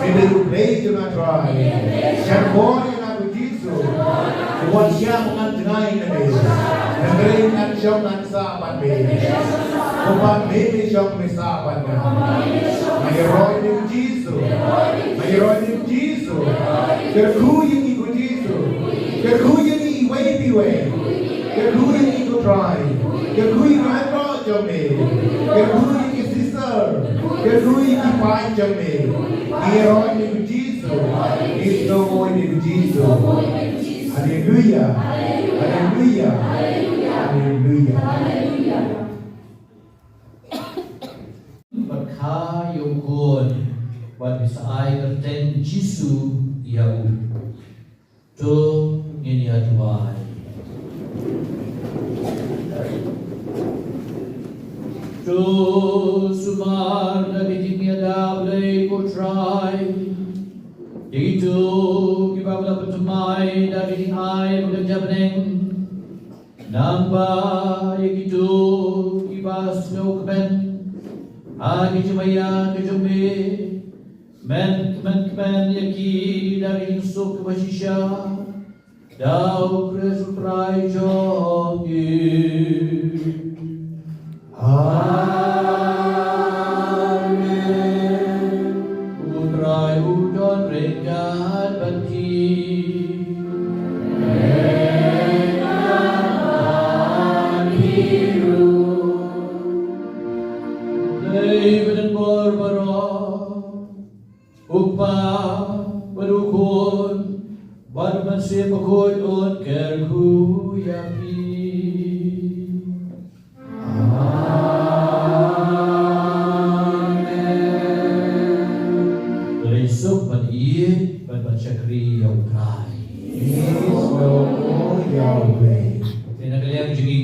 Me dei u Blei jong nga Trai. Shah bor ïa nga ko Jisu. Wat shah ban ngan jngai na me. Hynrei ngan shong ngan sah bad me. Kumba me me shong me sah bad nga. Nga ïaroh ïa me ko Jisu. Nga ïaroh ïa me ko Jisu. Kyrkhu ïa ngi ko Jisu. Kyrkhu ïa ngi iwei pa iwei. Kyrkhu ïa ngi ko Trai. Kyrkhu ïa ki nongïaroh jong me. Kyrkhu ïa ki sister. Kyrkhu ïa ki paid jong me. Ngi ïaroh ïa me ko Jisu. Ngi sngewbha ïa me ko Jisu. Haleluia. Haleluia. Haleluia. Bad kha ïa u khun, bad me sa ai kyrteng Jisu ïa u. To ngin ïa duwai. To sumar da ki jingïada Blei ko Trai ïa kito kiba la pynthymmai da ki jingai ba kynja bneng. Nangba ïa kito kiba sngewkmen ha ki jingmaïa ki jong me, men kmen kmen ïa ki da ki jingsuk kiba shisha, da U Khrist U Trai jong ngi. Amen. U Trai u don ryngkat bad phi. Ryngkat bad phi ruh. Dei ba don bor baroh. U Kpa bad U Khun bad U Mynsiem Bakhuid un kyrkhu ïa phi. Amen. Leit suk ban ïeit bad ban shakri ïa U Trai. Ïeit suk ïa U Blei. Te na ka liang jong ngi